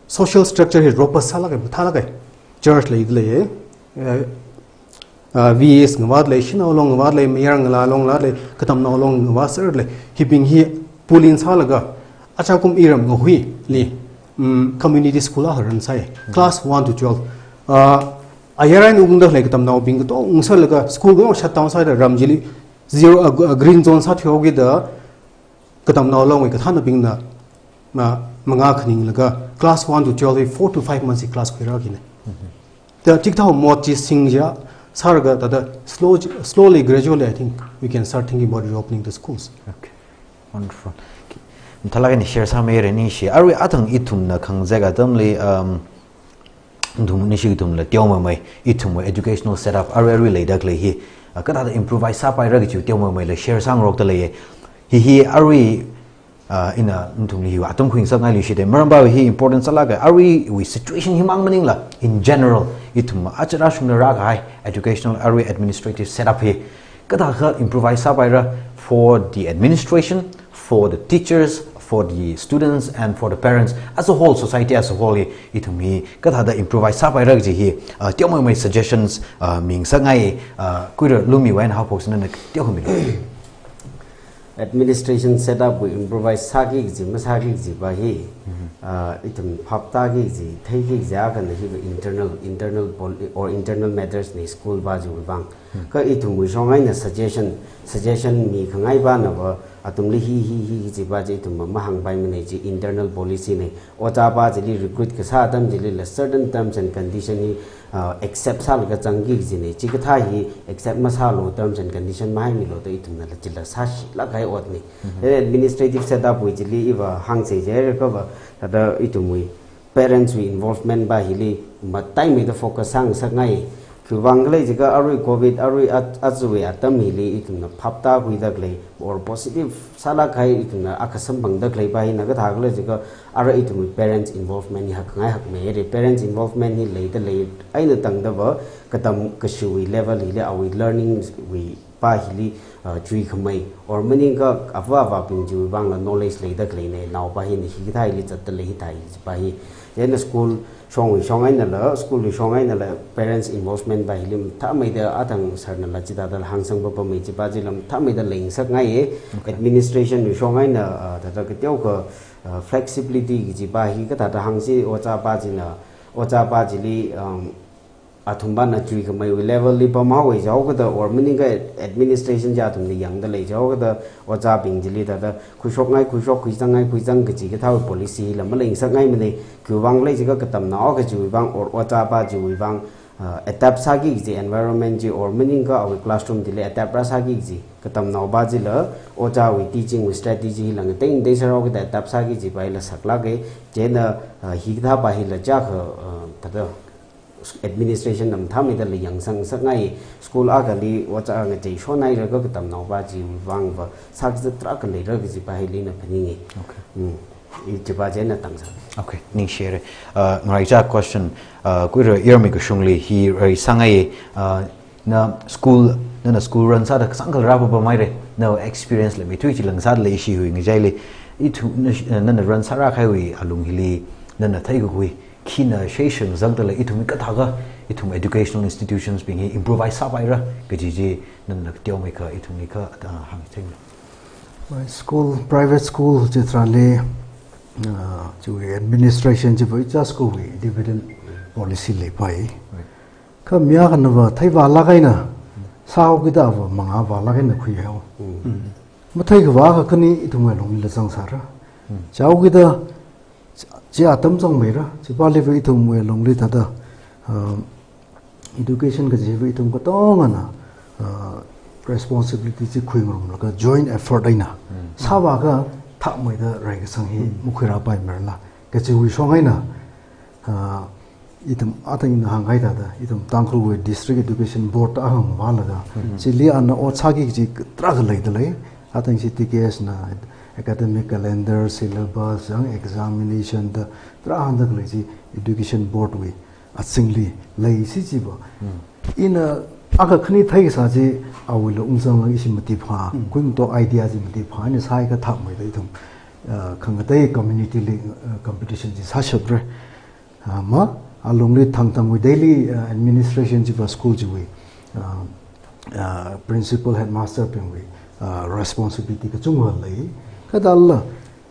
social structure hi robust sālāka, mathālāka. Church leilei, eh, uh, V S ngavāda lei, Shanao Long ngavāda lei, Mayar Ngala Long la lei, Katamnao Long ngavā sāda lei, hibing hi pulin sālaga, achakum iram ngahuili, um, community school a haran sai, class one to twelve. Uh, ayar eina ungda lei Katamnaobing katonga sālaga, school katonga shutdown sāda ram chili, zero, uh, green zone sāthuihaokida, Katamnao Long wui kathānabingna, ma, mangā khaninglaga, class one to twelve hi four to five months hi class khuirāki ne. The TikTok mot chi singja, sālaga thāda slow, slowly, gradually, I think we can start thinking about reopening the schools. Okay. Wonderful. Mathālāk eina share sāmeire ningshi. Arui athang ithumna khangazek atamli, um, ithum ningshi ithumla teomeimei, ithumwui educational setup arui arui leida khalei hi, uh, kathāda improvise sāpaira kaji teomeimeila share sāngarokda leiye. Hi hi arui, uh, ina ithumli hi atam khuingasakngaili shite. Maramva hi important sālāka, aruiwui situation himang maningla, in general, ithum aja rāshungda rākahai educational arui administrative setup hi kathāda improvise sāpaira for the administration, for the teachers, for the students, and for the parents as a whole, society as a whole hi, ithum hi kathāda improvise sāpaira kaji hi, uh, teomeimei suggestions, uh, mingasakngai, uh, Kuira Lumiwui eina haophok sāna teomeimei. Administration setup wui improvise sāki kaji masāki kajiva hi, ah, ithum phaptāki kaji, theiki kaji akhana hiva internal, internal pol-, or internal matters ne school va chiwui vang. Kha ithumwui shong eina suggestion, suggestion mikhangai vanava, athumli hi, hi, hi, hi kajiva chi ithum mahāngpaimana chi internal policy ne. Ojāva chili recruit kasā atam chilila certain terms and condition hi, uh, accept sālaga zangki kajine. Chikathā hi accept masālu, terms and condition mahaimilu da ithumnala chila sāshilāk kahai otne. Eh, administrative setup wui chili iva hāngsa jiakha va, thāda ithumwui parents wui involvement va hili mataimeida focus sāngasakngai. Khiwuivang khala jiakha arui covid, arui at-, aruiwui atam hili ithumna phaptākhuida khalei, or positive sālāk kahai ithumna akha samphangda khaleiva hina kathā khala jiakha, arui ithumwui parents involvement hi hakngai hakmeire. Parents involvement hi leida lei eina tangdava, katam kashiwui level hili awui learning wuiva hili, uh, chuikhamei, or maningakha ava avābing chiwui vangla knowledge leida khaleine, naova hina hikathā hili zatda lei, hithā hi chiva hi. Chieina school shongwui shong einala, school wui shong einala, parents involvement va hili mathāmeida athang sir nala chithāda hāngsang papamei chiva chila mathāmeida leingasakngaiye. Okay. Administration wui shong eina, uh, thāda kateokha, uh, flexibility kajiva hi kathāda hāngsi, ojāva china, ojāva chili, um, athumvana chuikhameiwui level li pamhaowe jihaokida, or maningakha administration chi athumna yangda lei jihaokida, ojābing chili thāda khuishokngai khuishok, khuizangngai khuizang kaji kathāwui policy hila maleingasakngaimane. Khiwuivang khala jiakha katamnao kajiwui vang, or ojāva chiwui vang, uh, adapt sāki kaji environment chi, or maningakha awui classroom chili adapt rāsāki kaji, katamnaova chila ojāwui teaching wui strategy hila ngatei ngatei sāhaokida adapt sāki kajiva hila saklāke. Chieina, uh, hikathāva hila jiakha, uh, thāda administration na mathāmeida la yangsang ngasakngai, school akhali ojā ngateishon haira kha katamnaova chiwui vangva sākazat tarākha leira kajiva hili ina phaninge. Okay. Mm. I chiva chieina tangsa. Okay, ningshire. Uh, ngaraichā question, uh, Kuira Yarmei kashungli hi rai sāngai, uh, na school, nana school run sāda kasāngkha rāpapamhaire, na experience la meithui chi lang sāda leishi hui ngachaili, ithu, na, nana run sārākahaiwui alung hili, nana theikakhui, khina shei shing zangda lei, ithum hi kathākha, ithum educational institutions bing hi improvise sāpaira kaji chi nana teomeikha, ithumli kha, ah, hāngching. Bai school, private school chitharanli, ah, chiwui administration chiva ichā school wui dividend policy leipai. Right. Kha mi akhanava theivālāk eina, sāhaokida va mangā vālāk eina khuihao. Mm. Matheikhavā akha khani ithumwui alungli la zangsāra. Mm. Chaokida, chi atam zangmeira, chipāliva ithumwui alungli thāda, um, education kajiva ithum katongana, uh, responsibility chi khuingarumlaga joint effort eina. Mm. Sāvākha thakmeida rai kasang hi, mm, makhuirāpaimarala. Kajiwui shong eina, uh, ithum athang ina hāngkahai thāda, ithum Tangkhulwui District Education Board akhang vālaga, mm-hmm, chili ana ot sāki kaji tarākha leida lei, athang chi T K S na academic calendar, syllabus, yang examination da tarā hāngda khalei chi Education Board wui azingli leisi chiva. Mm. Ina akha khani theikasā chi awuila ungzanglaga ishi matiphā, mm, khuimto idea chi matiphā, ina sāhaiakha thakmeida ithum, uh, khangatei community li, uh, competition chi sāshapra. Ah, ma, alungli thangthangwui daily, ah, administration chiva school chiwui, uh, uh, principal headmaster bingwui, uh, responsibility kachungkha lei. Kathāla,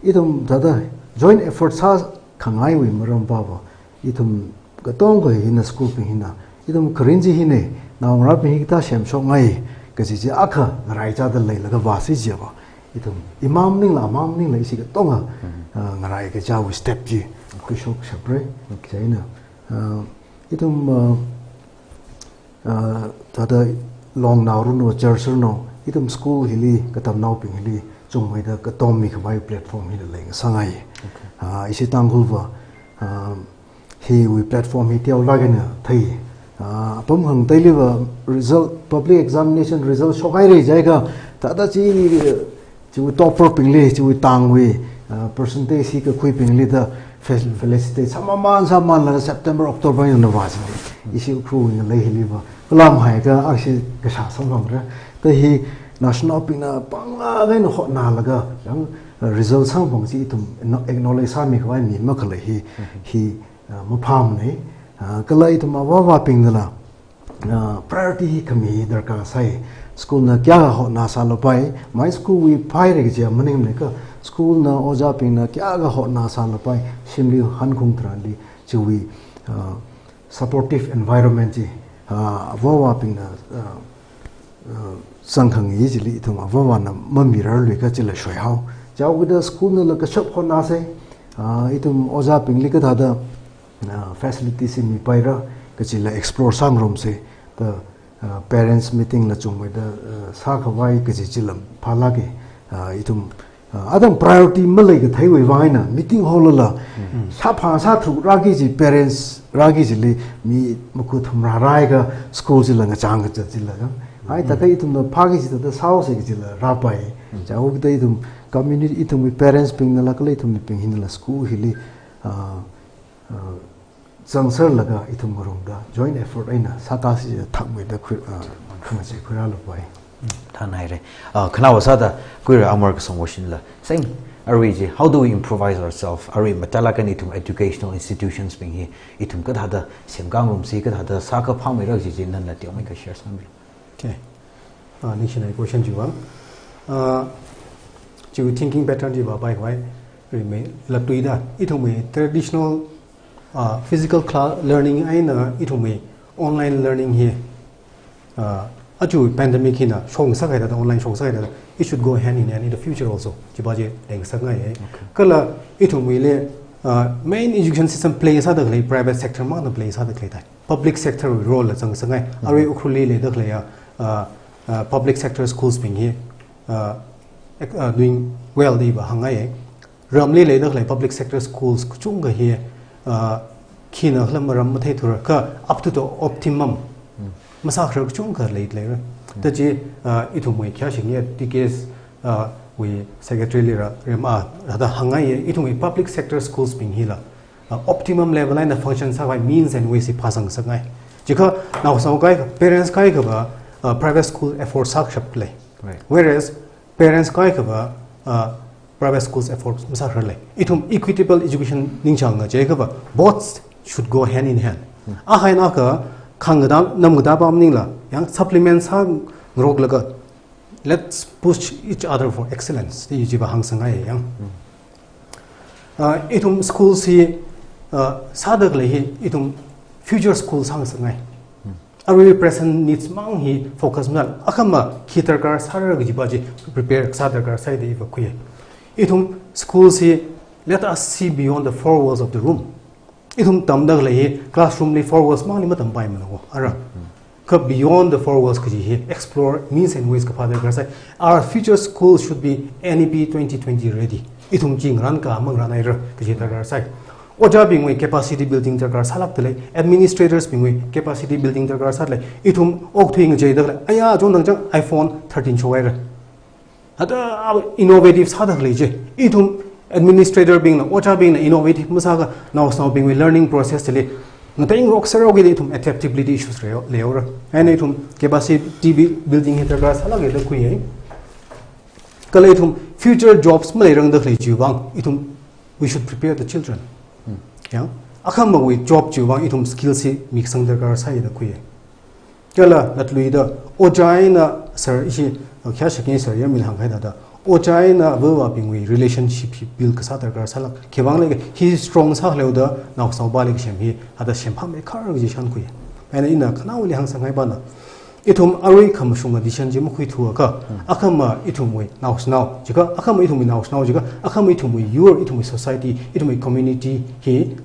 ithum thāda joint effort sākhangaiwui maram pava, ithum katonga hina school bing hina, ithum kharing chi hina, naongarābing hi kathā semshokngai kaji chi akha ngaraichāda leilaga vāsi jiva. Ithum imam ningla, amam ningla ishi katonga, uh, ngaraikachāwui step chi khuishokshapra. Chieina, uh, ithum, uh, uh, thāda longnao runo, church runo, ithum school hili, katamnaobing hili, chungmeida katommi khavai platform hila leingasakngai. Uh, ishi Tangkhulva, uh, hiwui platform hi teolāk eina thei. Uh, apam khangateiliva result, public examination result shokhaira jiakha, thāda chi, chiwui topper bingli, chiwui tangwui, uh, percentage hi kakhuibingli da fel-, felicitate sāmamān sāmānlaga September, October eina vāsini. Ishi Ukhrulwui ngalei hiliva, kalam haiakha ashi kashā samphangra. Thāda hi national bingna panglāk eina hotnālaga, yang, uh, result samphang chi ithum acknow-, acknowledge sāmi khavai mi makhalei hi, hi, uh, maphāmana. Uh, kala ithum avāvābingnala, uh, priority hi khami darkar sai. School na kayākha hotnā sālapai, my school wui phaira kaji maningmana, ka school na ojābingna kayākha hotnā sālapai, shimli hankhung tharanli, chiwui, uh, supportive environment chi, uh, avāvābingna, uh, uh, zangkhangai chili ithum avāvāna mamirarluiakha chila shoihao. Chihaokida school nala kashap hotnāsa, uh, ithum ojābingli kathāda, uh, facility chi mipaira kajila explore sāngarumsa, thāda, uh, parents meeting la chungmeida, uh, sākhavai kaji chila phālāka, uh, ithum, uh, atam priority maleikatheiwui vang eina meeting hall la, mm, sāphā sātharuk rāki kaji parents rāki kajili mi maku thumrā rāakha school chila ngachang kazat chila ka. Ai, mm, thākha ithumna phāki kaji thāda sāhaosa kajila rāpai. Mm. Chihaokida ithum community, ithumwui parents bingnala kala ithum mibing hinala school hili, uh, uh, zangserlaga ithum ngarumda joint effort eina sākāsi thakmeida khui, uh, khangachei khuirālapai. Thanhaira. Uh, khanaowa sāda khuira amar kasong washinla. Seng, arui chi, how do we improvise ourselves? Arui mathālāk eina ithum educational institutions bing hi, ithum kathāda semkhangarumsi, kathāda sākaphāmeira kaji chi nana teomeikha share sāmi. Okay. Uh, ningshinai question chiva. Uh, chiwui thinking pattern chiva pai khavai, rimei latuida, ithumwui traditional, uh, physical class learning eina ithumwui online learning hi, uh, aja pandemic hina shong sākahai thāda, online shong sākahai thāda, it should go hand in hand in the future also. Chiva chi leingasakngai. Okay. Kala ithumwuili, uh, main education system play sāda khalei private sector mangna play sāda khalei thai. Public sector wui role la zangsāngai. Mm-hmm. Arui Ukhrulli leida khaleiya, uh, uh, public sector schools bing hi, uh, ec-, uh, doing well da iva hāngngai. Ramli leida khalei public sector schools kachungkha hi, uh, khina khala maram matheithura kha up to the optimum. Mm. Masākharar kachungkha lei leira. Mm. Thāda chi, uh, ithumwui khayāshing hi T K S, uh, wui secretary lira rem a, thāda hāngngai, ithumwui public sector schools bing hila, uh, optimum level eina function sākhavai means and ways hi phāzangngasakngai. Chiakha, naosao kaikha, parents kaikhava, uh, private school afford sākashap lei. Right. Whereas, parents kaikhava, uh, private schools afford masākharar lei. Ithum equitable education ningchānga jiakhava, both should go hand in hand. Hmm. Ahaina akha, khangada, namgada pam maningla, yang supplement sāngaroklaga, let's push each other for excellence. Chi chiva hāngsāngai yang. Hmm. Uh, ithum schools hi, uh, sāda khalei hi, ithum future schools hāngsāngai. Hmm. Arui present needs mang hi focus masā, akhama khi darkar sāra kajiva chi prepare sā darkar sai da iva khui. Ithum schools hi, let us see beyond the four walls of the room. Ithum tamda khalei hi classroom li four walls mangli matampai mana ko, ara. Hmm. Kha beyond the four walls kaji hi explore means and ways kaphā darkar sai. Our future schools should be N E P twenty twenty ready. Ithum chi ngaranka mangaranhaira kaji darkar sai. Ojābingwui capacity building darkar sālākda lei, administrators bingwui capacity building darkar sāda lei. Ithum okthui ngacheida khalei, aya, chungdang chang iPhone thirteen shokhaira. Thāda innovative sāda khalei chi. Ithum administrator bingna, ojābingna innovative masākha, naosnaobingwui learning process chili ngateingarok sāra kida ithum adaptability issues reo, leora. Eina ithum capacity bu-, building hi darkar sālāka da khuiya. Kala ithum future jobs maleirangda khalei chiwui vang, ithum, we should prepare the children. Hmm. Ya. Akhamawui job chiwui vang ithum skills hi mikasang darkar sai da khuiya. Kala latluida, ojā eina sir ishi, uh, kya shakni sir ya mil hāngkahai thāda, ojā eina avāvābingwui relationship hi build kasā darkar sālāk. Khiwuivang khala hi strong sākhaleoda naoshinao pali kasem hi, hithāda semphāmeikharra kaji shānkhui. Eina ina khanaoli hāngsanghai pala, ithum arui khamashunga decision chi makhuithuakha, akhama ithumwui naoshinao, jiakha, akhama ithumwui naoshinao, jiakha, akhama ithumwui yur, ithumwui society, ithumwui community hi,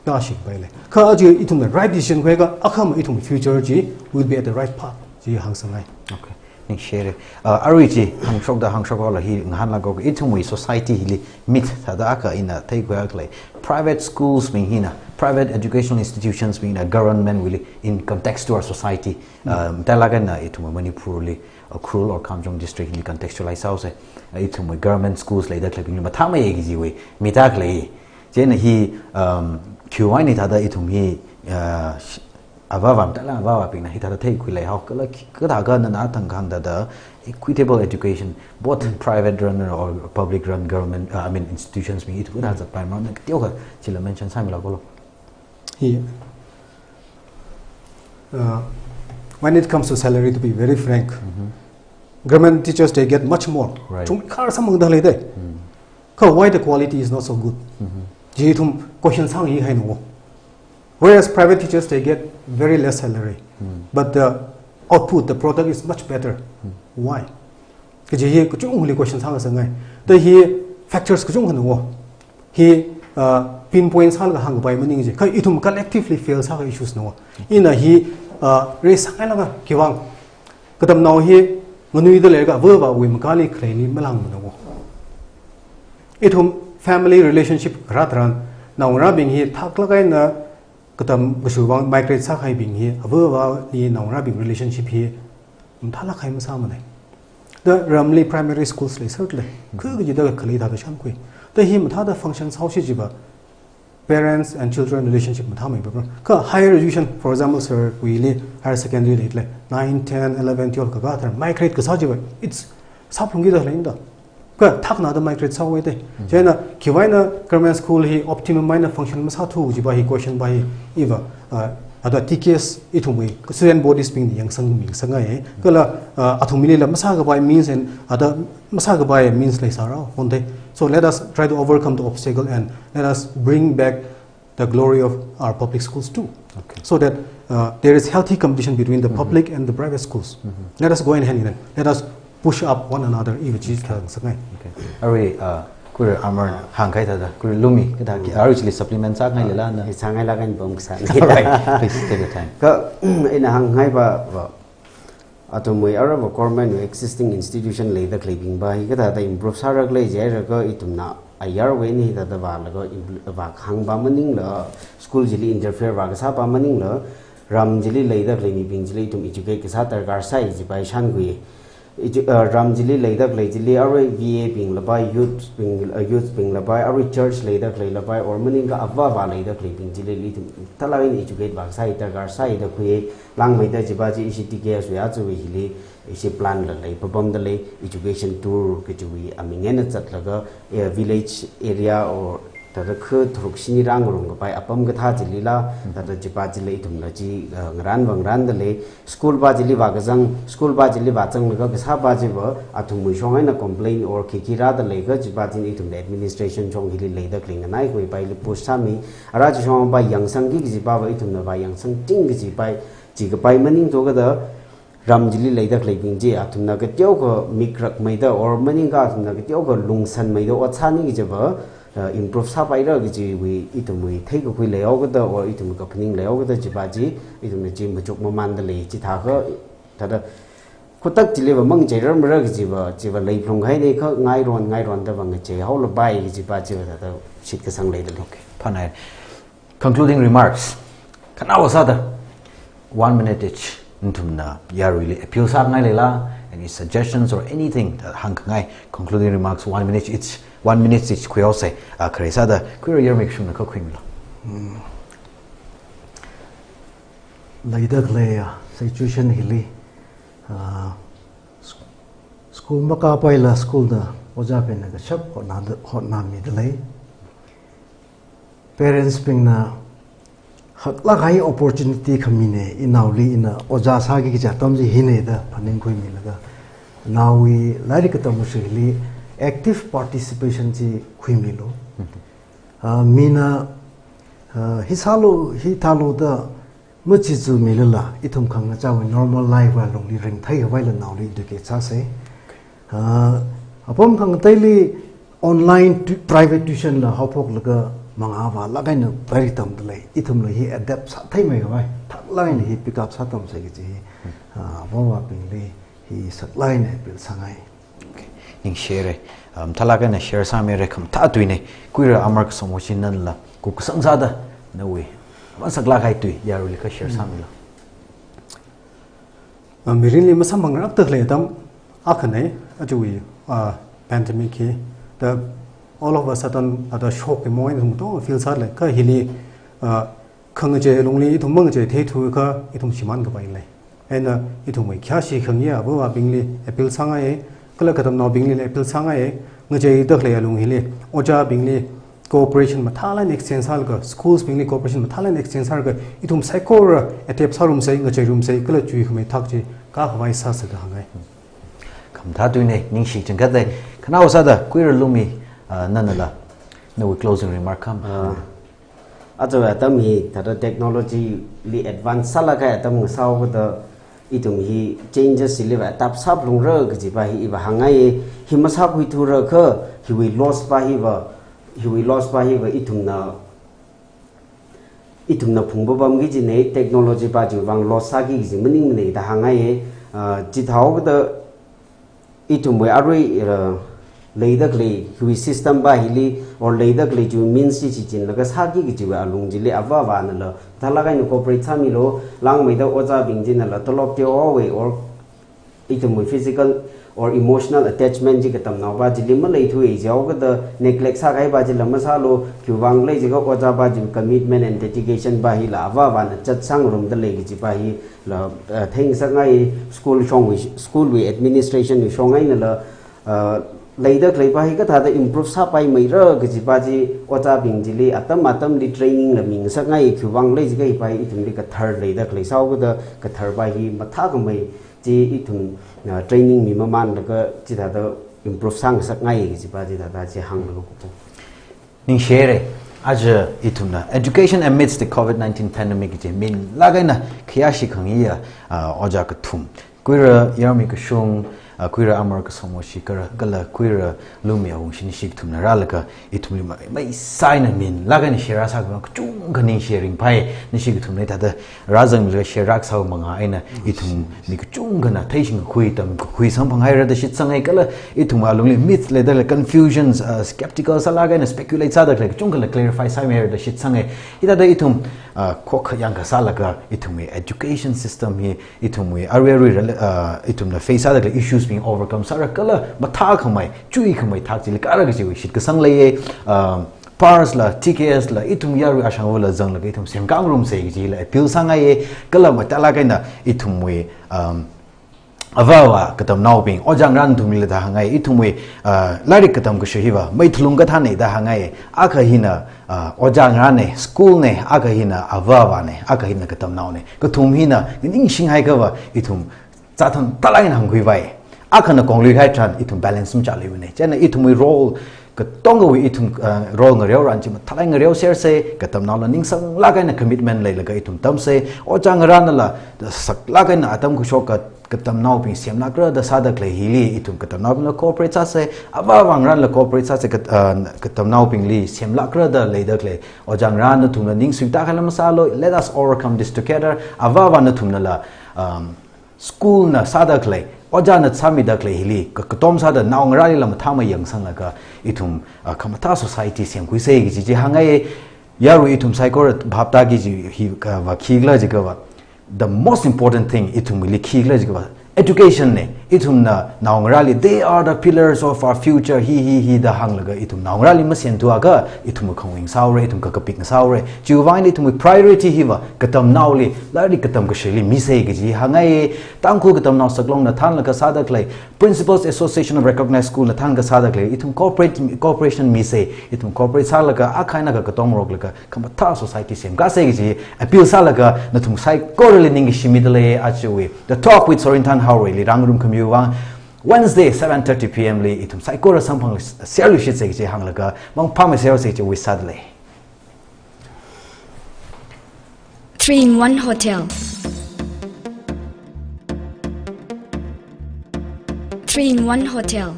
kashingpaile. Kha aja ithumna right decision khuiakha, akhama ithumwui future chi will be at the right path. Chi hāngsanghai. Okay. Ningshire. Uh, arui chi, hāngshokda hāngshokhaola hi, ngahānlaga ithumwui society hili, mit thāda akha ina theikhuiakha lei. Private schools bing hina, private educational institutions bing hina, government wuili, in context to our society. Um, thālāk eina ithum Manipurli, uh, Ukhrul or Kamjong district li contextualize sāhaosa. Uh, ithumwui government schools leida khaleibingli mathāmeiya kajiwui, mitak lei. Chieina hi, um, khiwuivang eina thāda ithum hi, uh, sh-, avāvā mathālāk avāvābingna hithāda theikhui leihao, kala khi-, kathākha nana thang kahāng thāda equitable education, both private run or public run government, uh, I mean institutions bing ithum kathā zatpai marān kateokha chila mention sāmilu kolo. Hi. Uh, when it comes to salary, to be very frank, government teachers, they get much more. Right. Chungkhar samang da lei de. Kha why the quality is not so good? Chi ithum question sāngayi haina wo. Whereas private teachers, they get very less salary, but the output, the product is much better. Why? Kaji hi kachungkhali question sāngasakngai. Da hi factors kachungkhana wo. Hi, uh, pinpoint sālaga hāngkapai maning ji. Kha ithum collectively fail sākahai issues na wo. Ina hi, uh, raise sāngailāka khiwuivang. Katamnao hi nganuida leilakha avāvāwui makali khaleili malāngmana wo. Ithum family relationship kharā tharan, naongarābing hi thaklāk eina katam kashurwui vang migrate sākahaibing hi, avāvāli naongarābing relationship hi mathālāk kahai masāmanei. Da ramli primary schools lei, certainly. Khu kajida khalei thāda shānkhui. Da hi mathāda function sāhaosi jiva, parents and children relationship mathāmei problem. Kha higher education, for example, sir wuili higher secondary leilei, nine, ten, eleven, twelve kakā tharan migrate kasā jiva, it's sāphalungkida leida. Kha thaknada migrate sāhaowa de. Chieina, khiwuivang eina government school hi optimum eina function masāthu jiva hi question va hi iva, uh, ada T K S ithumwui student bodies bingna yangsang, yangsangngaiya. Kala, uh, athumlila masākapai means and ada masākapai means leisāra, honde. So let us try to overcome the obstacle and let us bring back the glory of our public schools too. Okay. So that, uh, there is healthy competition between the public and the private schools. Let us go hand in hand. Let us push up one another, iva chi hāngsakngai. Okay. Arui, uh, Kuirar Amar hāngkahai thāda, Kuirar Lumi, kathā ki, arui chili supplement sāngailala na. Sāngailāka, pam kasā. All right. Please take your time. Kha, ina hāngngai va, va, athumwui aruiva government wui existing institution leida khaleibing va hi kathāda improve sāra khala jiakha ithumna ayarwui eina hithāda vālaga impl-, vākahāng va maningla, school chili interfere vākasā va maningla, ram chili leida khalei mibing chili ithum educate kasā darkar sai jiva shānkhui. Edu-, uh, ram chili leida khalei chili arui V A bing lapai, youth bing, uh, youth bing lapai, arui church leida khalei lapai, or maningakha avāvā leida khaleibing chili ithum mathālāk eina educate vākasā darkar sai da khui. Langmeida chiva chi ishi T K S wui aja wui hili ishi plan la lei, papamda lei, education tour kachiwui aming eina zatlaga, eh, village area or thāda khu tharuk shini rāngarumkapai apam kathā chilila, thāda chiva chili ithumna chi, eh, ngarān va ngarānda lei, school va chili vākazang, school va chili vāzanglaga kasā va chiva, athumwui shong eina complain or khikhi rāda leikha chiva chi ithumna administration shong hili leida khalei nganai khuipaili push sāmi, ara chishong va yangsangki kajiva va ithumna va yangsangting kajipai, chikapai maningthu kada, ram chili leida khaleibing chi, athumna kateokha mikrakmeida, or maningakha athumna kateokha lungsanmeida ot sāni kajiva, uh, improve sāpaira kajiwui, ithumwui theikakhui leihaokada, or ithumwui kaphaning leihaokada chiva chi, ithumna chi machuk mamānda lei, chithākha, thāda, khutak chiliva mangachei rarmara kajiva, chiva leiphalunghainei kha ngairon, ngaironda va ngacheihaolapai kajiva chiva thāda shitkasang leida lei. Okay, phānai. Concluding remarks. Khanaowa sāda, one minute each. Nathumna yaruili appeal sāngai leila, any suggestions or anything, uh, hāngkhangai, concluding remarks, one minute each, one minute each khuihaosei, uh, khare sāda, Kuirar Yarmik shungna kha khuimilu. Hmm. Leida khalei, uh, situation hili, uh, s-, school makāpaila school da ojābingna kashap hotnada, hotnamida lei. Parents bingna Haklāk kahai opportunity khamine, inaoli ina ojā sāki kaja atam chi hine da phaningkhuimilaga, naowui lairik katam kashili active participation chi khuimilu. Ah, mina, ah, hi sālu, hi thālu da machichumilala, ithum khangachāwui normal life wui alungli ringtheikhavaila naoli educate sāsei. Ah, apam khangateili online tu-, private tuition la haophoklaga mangā vālāk eina lairik tamdalei. Ithumla hi adapt sātheimeikhavai, thaklāk eina hi pick up sātamsei kaji, ah, avāvabingli hi saklāk eina appeal sāngai. Okay. Ningshire. Um, mathālāk eina share sāmire, khamathā tuine. Kuira Amar Kasomo, chi nanala kukasang sāda nawui aman saklāk kahai tui yaruili kha share sāmilo. Uh, mirinli masamphangrākdalei atam akhane, ajawui, uh, pandemic hi, the all of a sudden, uh, the shock emotion ithum to feel sālei, kha hili, uh, khangachei alungli ithum mangachei theithuakha ithum shimānkhavai lei. Eina ithumwui khayāshi khangayā avāvabingli appeal sāngai, kala katamnaobingli appeal sāngai, ngacheidalei alung hili, ojābingli cooperation mathālāk eina extend sālaga, schools bingli cooperation mathālāk eina extend sālaga, ithum saikora adapt sārumsei, ngacheirumsei, kala chuikhamei thak chi kākhavai sāsa da hāngai. Khamathā tuine, ningshi chingkhatle. Khanao sāda Kuira Lumi, ah, nanala nawui closing remark kham. Ah, aja atam hi thāda technology li advance sālāk kahai atam ngasāhaokida ithum hi changes hiliva adapt sāphalungra kajiva hi iva hāngngai. Hi masākhuithurakha hiwui loss va hiva, hiwui loss va hiva ithumna, ithumna phungpapamki kajine, technology va chiwui vang loss sāki kaji maningmane da hāngngai. Ah, chithāhaokida ithumwui arui, uh, leidalei hiwui system va hili, or leidalei chiwui means chi shichinlaga sāki kajiwui alung chili avāvanala mathālāk eina cooperate sāmilu. Langmeida ojābing chinala tolop teohaowe, or ithumwui physical or emotional attachment chi katamnao va chili maleithuwe jihaokida neglect sākahai va chila masālu. Khiwuivang khala jiakha ojā va chiwui commitment and dedication va hila avāvana zatsang ngarumdalei kajiva hi la, uh, theingasakngai. School shongwui, school wui administration wui shong einala, uh, leidalei va hi kathāda improve sāpaimeira kajiva chi ojābing chili atam atamli training la mingasakngai. Khiwuivang khala jiakha hiva hi ithumli kathar leidalei sāhaokida kathar va hi mathākhamei chi ithum, uh, training mimamanlaga chithāda improve sāngasakngai kajiva chithāda chi hānglaga kupo. Ningshire, aja ithumna Education Amidst the COVID nineteen Pandemic kaji minlāk eina khayāshi khangayā, ah, ojā kathum, Kuira Yarmi Kashung, ah, Kuira Amar Kasomo, chi kara, kala Kuira Lumi Awungshini, chi kathumna rālaga ithumli mai, maisā eina minlāk eina share sākhavai kachungkha ningshi ringphai. Nashi kathumna thāda rāzangmilaga share rākasā mangā eina ithum mi kachungkhana theishingkakhui, tamkakhui samphanghaira da shitsangai, kala ithum alungli myth leidalei, confusions, uh, skeptical sālāk eina speculate sādalei kachungkhala clarify sāmihaira da shitsangai. Hithāda ithum, uh, khokkha yangkasālaga ithumwui education system hi, ithumwui arui arui rale-, uh, ithumna face sādalei issues bing overcome sāra kala mathākhamei, chuikhamei thak chili kāra kajiwui shitkasang leiye. Um, PARS la, T K S la, ithum yarui ashangvala zanglaga ithum semkāngarumsei kajila appeal sāngaiye. Kala mathālāk eina ithumwui, um, avāva katamnaobing, ojā ngarān nathumlila da hāngngai, ithumwui, uh, lairik katam kashi hiva meithalung kathāne da hāngai. Akha hina, uh, ojā ngarāne, school ne, akha hina avāvane, akha hina katamnaone. Kathum hina ningshinghaiakhava ithum chāthan talāk eina hāngkhuivai. Akhana kongluikahai tharan ithum balance machāluimane. Chieina ithumwui role, katongawui ithum, uh, role ngareoran chi mathālāk eina ngareosersei, katamnaola ningsanglāk eina commitment leilaga ithum tamsei, ojā ngarānala saklāk eina atam kashok ka, katamnaobing semlākra da sādalei hili ithum katamnaobingla cooperate sāsei, avāva ngarānla cooperate sāsei, kat-, uh, katamnaobingli semlākra da leidalei ojā ngarān nathumna ningsui tākhala masālu, let us overcome this together, avāva nathumnala, um, school na sādalei, ojāna sāmidalei hili, ka-, katom sāda naongarālila mathāmei yangsanglaga, ithum, ah, khamathā society semkhuisei kaji chi hāngai. Yarui ithum saikora bhap tāki kaji hi, ah, va khikhala jiakhava, the most important thing ithumwuili khikhala jiakhava, Education na, ithumna naongarāli, "They are the pillars of our future," hi, hi, hi da hānglaga ithum naongarāli masen thuakha, ithum khangwing sāhaora, ithum kakapik sāhaora. Chiwuivangli ithumwui priority hiva katamnaoli, lairik katam kashaili misa kaji hāngngai. Tangkhul Katamnao Saklongna thānlaga sāda khalei, Principals Association of Recognized School na thānlaga sāda khalei, ithum corporate, cooperation misa, ithum cooperate sālaga, akha eina akha katongaroklaga, khamathā society semkasa kaji appeal sālaga, nathum saikorali ningkashi midalei. Ajawui The Talk with Sorinthan Haorei li rāngarum khamiwui vang, Wednesday, seven thirty P M li ithum saikora samphang serluishitsa kaji hānglaga, mangphāmei sersa kaji wish sādalei. Three in One Hotel. Three in One Hotel.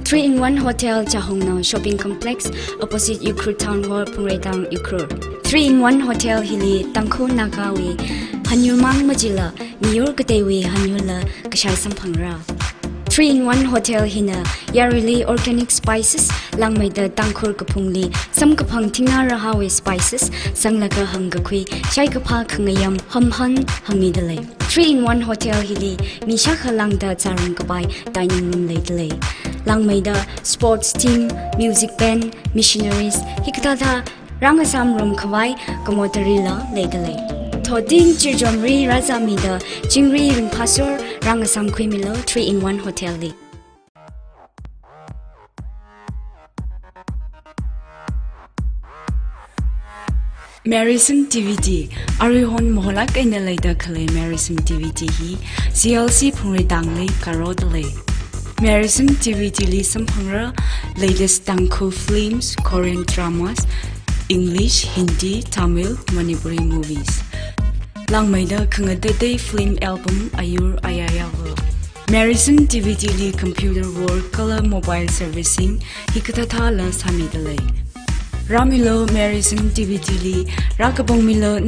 Three in One Hotel, Chahongnao Shopping Complex, opposite Ukhrul Town Hall, Phungreitang, Ukhrul. Three in One Hotel hili Tangkhul Nagawui hanyurmang majila, miyur kateiwui hanyurla kashai samphangra. Three in One Hotel hina yaruili organic spices, langmeida Tangkhul kaphungli samkaphang thingnā rahāwui spices, sanglaga hangkakhui, shaikaphā khangayam, hamhan hāngmidalei. Three in One Hotel hili mi shākha lāngda zārumkapai dining room leidalei. Langmeida sports team, music band, missionaries, hikathāda rāngasām ngarumkhavai kamotarila leidalei. Thoting chirjomri rāzāmida chingri ringphāsor rāngasām khuimilu Three in One Hotel li. Marison D V D, aruihon maholak eina leida khalei Marison D V D hi C L C Phungreitangli karodalei. Marison D V D li samphangra latest Tangkhul films, Korean dramas, English, Hindi, Tamil, Manipuri movies. Langmeida khangateitei film album ayur ayayāva. Marison D V D li computer work kala mobile servicing hikathāthāla sāmidalei. Rāmilu Marison D V D li, rākapangmilu.